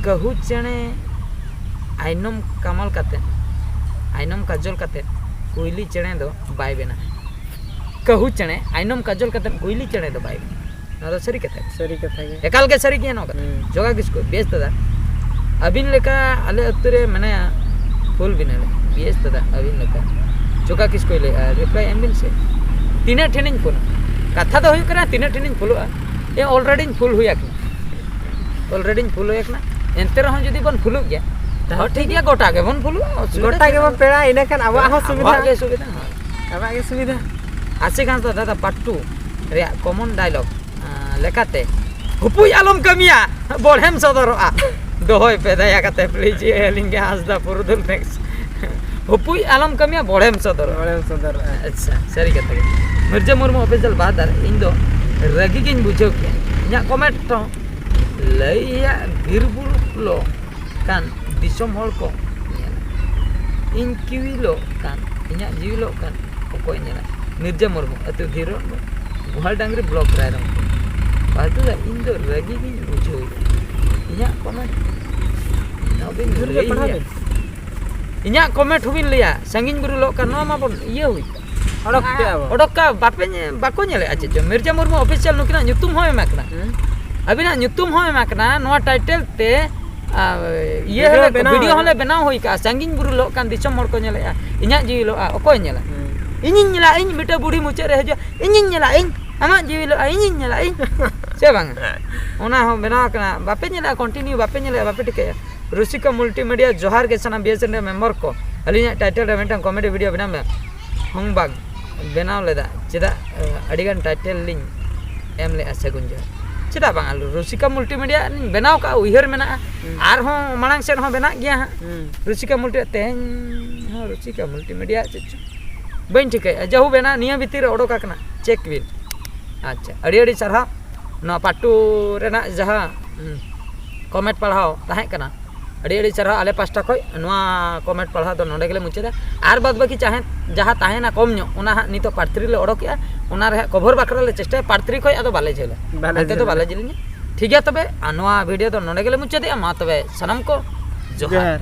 ᱠᱟᱹᱦᱩ ᱪᱮᱬᱮ ᱟᱭᱱᱚᱢ ᱠᱟᱢᱟᱞ ᱠᱟᱛᱮ, ᱟᱭᱱᱚᱢ ᱠᱟᱡᱚᱞ ᱠᱟᱛᱮ ᱠᱩᱭᱞᱤ ᱪᱮᱬᱮ ᱫᱚ ᱵᱟᱭ ᱵᱮᱱᱟᱜᱼᱟ᱾ ᱠᱟᱹᱦᱩ ᱪᱮᱬᱮ ᱟᱭᱱᱚᱢ ᱠᱟᱡᱚᱞ ᱠᱟᱛᱮ ᱠᱩᱭᱞᱤ ᱪᱮᱬᱮ ᱫᱚ ᱵᱟᱭ ᱵᱮᱱᱟᱜᱼᱟ᱾ ᱱᱚᱣᱟ ᱫᱚ ᱥᱟᱹᱨᱤ ᱠᱟᱛᱷᱟ ᱜᱮ᱾ ᱥᱟᱹᱨᱤ ᱠᱟᱛᱷᱟ ᱜᱮ᱾ ᱮᱠᱟᱞ ᱜᱮ ᱥᱟᱹᱨᱤ ᱜᱮᱭᱟ ᱱᱚᱣᱟ ᱠᱟᱛᱷᱟ᱾ ᱦᱩᱸ᱾ ᱡᱚᱜᱟ ᱠᱤᱥᱠᱩ, ᱵᱮᱥ ᱫᱟᱫᱟ, ᱟᱹᱵᱤᱱ ᱞᱮᱠᱟ ᱟᱞᱮ ᱟᱹᱛᱩ ᱨᱮ ᱢᱮᱱᱟᱭᱟ, ᱯᱷᱩᱞ ᱵᱤᱱᱟᱞᱮ, ᱵᱮᱥ ᱫᱟᱫᱟ, ᱟᱹᱵᱤᱱ ᱞᱮᱠᱟ᱾ ᱡᱚᱜᱟ ᱠᱤᱥᱠᱩᱭ ᱞᱟᱹᱭᱮᱜᱼᱟ, ᱨᱤᱯᱞᱟᱭ ᱮᱢ ᱵᱤᱱ ᱥᱮ᱾ ᱛᱤᱱᱟᱹᱜ ᱴᱷᱮᱱᱤᱧ ᱯᱷᱩᱞᱟ? ᱠᱟᱛᱷᱟ ᱫᱚ ᱦᱩᱭᱩᱜ ᱠᱟᱱᱟ, ᱛᱤᱱᱟᱹᱜ ᱴᱷᱮᱱᱤᱧ ᱯᱷᱩᱞᱚᱜᱼᱟ? ᱮ, ᱚᱞᱨᱮᱰᱤᱧ ᱯᱷᱩᱞ ᱦᱩᱭ ᱟᱠᱟᱱᱟ, ᱚᱞᱨᱮᱰᱤᱧ ᱯᱷᱩᱞ ᱦᱩᱭ ᱟᱠᱟᱱᱟ᱾ ᱮᱱᱛᱮ ᱨᱮᱦᱚᱸ ᱡᱩᱫᱤ ᱵᱚᱱ ᱯᱷᱩᱞᱩᱜ ᱜᱮᱭᱟ, ᱛᱟᱦᱚᱸ ᱴᱷᱤᱠ ᱜᱮᱭᱟ, ᱜᱚᱴᱟ ᱜᱮᱵᱚᱱ ᱯᱷᱩᱞᱩᱜᱼᱟ, ᱚᱥᱩᱵᱤᱫᱷᱟ ᱜᱚᱴᱟ ᱪᱮᱫ ᱜᱮᱵᱚᱱ ᱦᱚᱸ ᱯᱮᱲᱟ, ᱤᱱᱟᱹᱠᱷᱟᱱ ᱟᱵᱚᱣᱟᱜ ᱦᱚᱸ ᱥᱩᱵᱤᱫᱷᱟ᱾ ᱟᱵᱚᱣᱟᱜ ᱜᱮ ᱥᱩᱵᱤᱫᱷᱟ, ᱦᱳᱭ᱾ ᱟᱵᱚᱣᱟᱜ ᱜᱮ ᱥᱩᱵᱤᱫᱷᱟ᱾ ᱟᱥᱤᱠᱟᱱᱛ ᱫᱟᱫᱟ ᱯᱟᱴᱴᱩ ᱨᱮᱭᱟᱜ ᱠᱚᱢᱚᱱ ᱰᱟᱭᱞᱚᱜ, ᱟᱸ, ᱞᱮᱠᱟᱛᱮ, "ᱦᱩᱯᱩᱭ ᱟᱞᱚᱢ ᱠᱟᱹᱢᱤᱭᱟ, ᱵᱚᱲᱦᱮᱢ ᱥᱚᱫᱚᱨᱚᱜᱼᱟ᱾" ᱫᱚᱦᱚᱭ ᱯᱮ ᱫᱟᱭᱟ ᱠᱟᱛᱮ, please, ᱮ ᱞᱤᱝᱜᱟ ᱦᱟᱸᱥᱫᱟ ᱯᱩᱨᱩᱫᱷᱩᱞ next᱾ "ᱦᱩᱯᱩᱭ ᱟᱞᱚᱢ ᱠᱟᱹᱢᱤᱭᱟ, ᱵᱚᱲᱦᱮᱢ ᱥᱚᱫᱚᱨᱚᱜᱼᱟ᱾" ᱵᱚᱲᱦᱮᱢ ᱥᱚᱫᱚᱨᱚᱜᱼᱟ᱾ ᱟᱪᱪᱷᱟ, ᱥᱟᱹᱨᱤ ᱠᱟᱛᱷᱟ ᱜᱮ᱾ ᱢᱤᱨᱡᱟ ᱢᱩᱨᱢᱩ ᱚᱯᱷᱤᱥᱤᱭᱟᱞ ᱵᱟᱦᱟᱫᱟᱨ, ᱤᱧ ᱫᱚ ᱨᱟᱹᱜᱤ ᱜᱤᱧ ᱵᱩᱡᱷᱟᱹᱣ ᱠᱮᱜᱼᱟ᱾ ᱤᱧᱟᱹᱜ ᱠᱚᱢᱮᱱᱴ ᱦᱚᱸ ᱞᱟᱹᱭ ᱮᱭᱟ, ᱵᱤᱨ ᱵᱩᱨᱩ ᱞᱚ ᱠᱟᱱ ᱫᱤᱥᱚᱢ ᱦᱚᱲ ᱠᱚ ᱧᱮᱞᱟ᱾ ᱤᱧ ᱠᱤᱣᱤ ᱞᱚᱜ ᱠᱟᱱ, ᱤᱧᱟᱹᱜ ᱡᱤᱣᱤ ᱞᱚᱜ ᱠᱟᱱ, ᱚᱠᱚᱭ ᱧᱮᱞᱟ? ᱢᱤᱨᱡᱟ ᱢᱩᱨᱢᱩ, ᱟᱹᱛᱩ ᱫᱷᱤᱨᱚᱱ, ᱜᱳᱦᱟᱞᱰᱟᱝᱨᱤ ᱵᱞᱚᱠ, ᱨᱟᱭᱨᱚᱝᱯᱩᱨ᱾ ᱵᱟᱹᱦᱩ ᱫᱟ, ᱤᱧ ᱫᱚ ᱨᱟᱹᱜᱤ ᱜᱤᱧ ᱵᱩᱡᱷᱟᱹᱣ ᱮᱫᱟ᱾ ᱤᱧᱟᱹᱜ ᱠᱚᱢᱮᱱᱴ ᱱᱚᱣᱟ ᱵᱤᱱ ᱡᱳᱨ ᱜᱮ ᱞᱟᱹᱭ ᱯᱟᱲᱦᱟᱣ ᱜᱮᱭᱟ᱾ ᱵᱤᱱ᱾ ᱤᱧᱟᱹᱜ ᱠᱚᱢᱮᱱᱴ ᱦᱚᱸᱵᱤᱱ ᱞᱟᱹᱭᱟ, ᱥᱟᱺᱜᱤᱧ ᱵᱩᱨᱩ ᱞᱚᱜ ᱠᱟᱱ, ᱱᱚᱣᱟ ᱢᱟᱵᱚᱱ ᱤᱭᱟᱹ ᱦᱩᱭ ᱠᱟᱱ᱾ ᱚᱰᱚᱠ ᱠᱮᱜᱼᱟ ᱵᱚ᱾ ᱚᱰᱚᱠ ᱠᱟ ᱵᱟᱯᱮ ᱧᱮ-, ᱵᱟᱠᱚ ᱧᱮᱞᱮᱫᱼᱟ ᱪᱮᱫ ᱪᱚ? ᱢᱤᱨᱡᱟ ᱢᱩᱨᱢᱩ ᱚᱯᱷᱤᱥᱤᱭᱟᱞ ᱱᱩᱠᱤᱱᱟᱜ ᱧᱩᱛᱩᱢ ᱦᱚᱸ ᱮᱢᱟ ᱠᱟᱱᱟ᱾ ᱦᱩᱸ? ᱟᱹᱵᱤᱱᱟᱜ ᱧᱩᱛᱩᱢ ᱦᱚᱸ ᱮᱢᱟ ᱠᱟᱱᱟ ᱱᱚᱣᱟ ᱴᱟᱭᱴᱮᱞ ᱛᱮ, ᱟᱨ ᱤᱭᱟᱹ ᱵᱷᱤᱰᱤᱭᱳ ᱦᱚᱸᱞᱮ, ᱵᱮᱱᱟᱣ ᱵᱷᱤᱰᱤᱭᱳ ᱦᱩᱭᱩᱜᱼᱟ᱾ ᱦᱚᱸᱞᱮ ᱵᱮᱱᱟᱣ ᱦᱩᱭ ᱠᱟᱜᱼᱟ, ᱥᱟᱺᱜᱤᱧ ᱵᱩᱨᱩ ᱞᱚᱜ ᱠᱟᱱ ᱫᱤᱥᱚᱢ ᱦᱚᱲ ᱠᱚ ᱧᱮᱞᱮᱫᱼᱟ, ᱤᱧᱟᱹᱜ ᱡᱤᱣᱤ ᱞᱚᱜᱼᱟ, ᱚᱠᱚᱭ ᱧᱮᱞᱟ? ᱦᱩᱸ᱾ ᱤᱧᱤᱧ ᱧᱮᱞᱟ, ᱤᱧ ᱢᱤᱫᱴᱟᱹᱝ ᱵᱩᱲᱦᱤ ᱢᱩᱪᱟᱹᱫ ᱨᱮ ᱦᱤᱡᱩᱜᱼᱟ, ᱤᱧᱤᱧ ᱧᱮᱞᱟ, ᱤᱧ ᱟᱢᱟᱜ ᱡᱤᱣᱤ ᱞᱚᱜᱼᱟ, ᱤᱧᱤᱧ ᱧᱮᱞᱟ, ᱤᱧ᱾ ᱥᱮ ᱵᱟᱝᱟ? ᱦᱮᱸ᱾ ᱚᱱᱟ ᱦᱚᱸ ᱵᱮᱱᱟᱣ ᱠᱟᱱᱟ, ᱵᱟᱯᱮ ᱧᱮᱞᱮᱫᱼᱟ, ᱠᱚᱱᱴᱤᱱᱤᱭᱩ ᱵᱟᱯᱮ ᱧᱮᱞᱮᱫᱼᱟ, ᱵᱟᱯᱮ ᱴᱷᱤᱠᱟᱹᱭᱟ᱾ ᱨᱩᱥᱤᱠᱟ ᱢᱩᱞᱴᱤᱢᱤᱰᱤᱭᱟ, ᱡᱚᱦᱟᱨ ᱜᱮ ᱥᱟᱱᱟᱢ B S N L member ᱠᱚ, ᱟᱹᱞᱤᱧᱟᱜ ᱴᱟᱭᱴᱮᱞ ᱨᱮ ᱢᱤᱫᱴᱟᱹᱝ ᱠᱚᱢᱮᱰᱤ ᱵᱷᱤᱰᱤᱭᱳ ᱵᱮᱱᱟᱣ ᱢᱮ᱾ ᱦᱚᱝᱵᱟᱜᱽ ᱵᱮᱱᱟᱣ ᱞᱮᱫᱟ, ᱪᱮᱫᱟᱜ, ᱮ, ᱟᱹᱰᱤᱜᱟᱱ ᱴᱟᱭᱴᱮᱞ ᱞᱤᱧ ᱮᱢ ᱞᱮᱫᱼᱟ ᱥᱟᱹᱜᱩᱱ ᱡᱚᱦᱟᱨ᱾ ᱪᱮᱫᱟᱜ ᱵᱟᱝ, ᱟᱞᱚ ᱨᱩᱥᱤᱠᱟ ᱢᱩᱞᱴᱤᱢᱤᱰᱤᱭᱟ ᱞᱤᱧ ᱵᱮᱱᱟᱣ ᱠᱟᱜᱼᱟ, ᱩᱭᱦᱟᱹᱨ ᱢᱮᱱᱟᱜᱼᱟ᱾ ᱦᱩᱸ᱾ ᱟᱨᱦᱚᱸ ᱢᱟᱲᱟᱝ ᱥᱮᱫ ᱦᱚᱸ ᱵᱮᱱᱟᱜ ᱜᱮᱭᱟ ᱦᱟᱸᱜ᱾ ᱦᱩᱸ᱾ ᱨᱩᱥᱤᱠᱟ ᱢᱩᱞᱴᱤ, ᱛᱮᱦᱮᱧ ᱦᱚᱸ ᱨᱩᱥᱤᱠᱟ ᱢᱩᱞᱴᱤᱢᱤᱰᱤᱭᱟ ᱪᱮᱫ ᱪᱚ ᱵᱟᱹᱧ ᱴᱷᱤᱠᱟᱹᱭᱮᱫᱼᱟ, ᱡᱟᱦᱩ ᱵᱮᱱᱟᱜ ᱱᱤᱭᱟᱹ ᱵᱷᱤᱛᱤᱨ ᱨᱮ ᱚᱰᱚᱠ ᱟᱠᱟᱱᱟ, ᱪᱮᱠ ᱵᱤᱱ᱾ ᱟᱪᱪᱷᱟ, ᱟᱹᱰᱤ ᱟᱹᱰᱤ ᱥᱟᱨᱦᱟᱣ᱾ ᱱᱚᱣᱟ ᱯᱟᱴᱴᱩ ᱨᱮᱱᱟᱜ ᱡᱟᱦᱟᱸ, ᱦᱩᱸ, ᱠᱚᱢᱮᱱᱴ ᱯᱟᱲᱦᱟᱣ ᱛᱟᱦᱮᱸ ᱠᱟᱱᱟ, ᱟᱹᱰᱤ ᱟᱹᱰᱤ ᱥᱟᱨᱦᱟᱣ᱾ ᱟᱞᱮ ᱯᱟᱥᱴᱟ ᱠᱷᱚᱱ ᱱᱚᱣᱟ ᱠᱚᱢᱮᱱᱴ ᱯᱟᱲᱦᱟᱣ ᱫᱚ ᱱᱚᱰᱮ ᱜᱮᱞᱮ ᱢᱩᱪᱟᱹᱫᱟ᱾ ᱟᱨ ᱵᱟᱫ ᱵᱟᱹᱠᱤ ᱪᱟᱦᱮ ᱡᱟᱦᱟᱸ ᱛᱟᱦᱮᱱᱟ ᱠᱚᱢ ᱧᱚᱜ, ᱚᱱᱟ ᱦᱟᱸᱜ ᱱᱤᱛᱚᱜ ᱯᱟᱨᱴ ᱛᱷᱨᱤ ᱞᱮ ᱚᱰᱚᱠᱮᱜᱼᱟ, ᱚᱱᱟ ᱨᱮ ᱦᱟᱸᱜ ᱠᱚᱵᱷᱚᱨ ᱵᱟᱠᱷᱨᱟ ᱞᱮ ᱪᱮᱥᱴᱟᱭᱟ᱾ ᱯᱟᱨᱴ ᱛᱷᱨᱤ ᱠᱷᱚᱱ ᱟᱫᱚ ᱵᱟᱞᱮ ᱡᱷᱟᱹᱞᱟ, ᱵᱟᱞᱮ ᱦᱟᱱᱛᱮ ᱫᱚ ᱡᱷᱟᱹᱞᱟ᱾ ᱵᱟᱞᱮ ᱡᱮᱞᱮᱧᱟ᱾ ᱴᱷᱤᱠ ᱜᱮᱭᱟ, ᱛᱚᱵᱮ ᱟᱨ ᱱᱚᱣᱟ ᱵᱷᱤᱰᱤᱭᱳ ᱫᱚ ᱱᱚᱰᱮ ᱜᱮᱞᱮ ᱢᱩᱪᱟᱹᱫᱮᱜᱼᱟ᱾ ᱢᱟ ᱛᱚᱵᱮ ᱥᱟᱱᱟᱢ ᱠᱚ ᱡᱚᱦᱟᱨ᱾ ᱡᱚᱦᱟᱨ᱾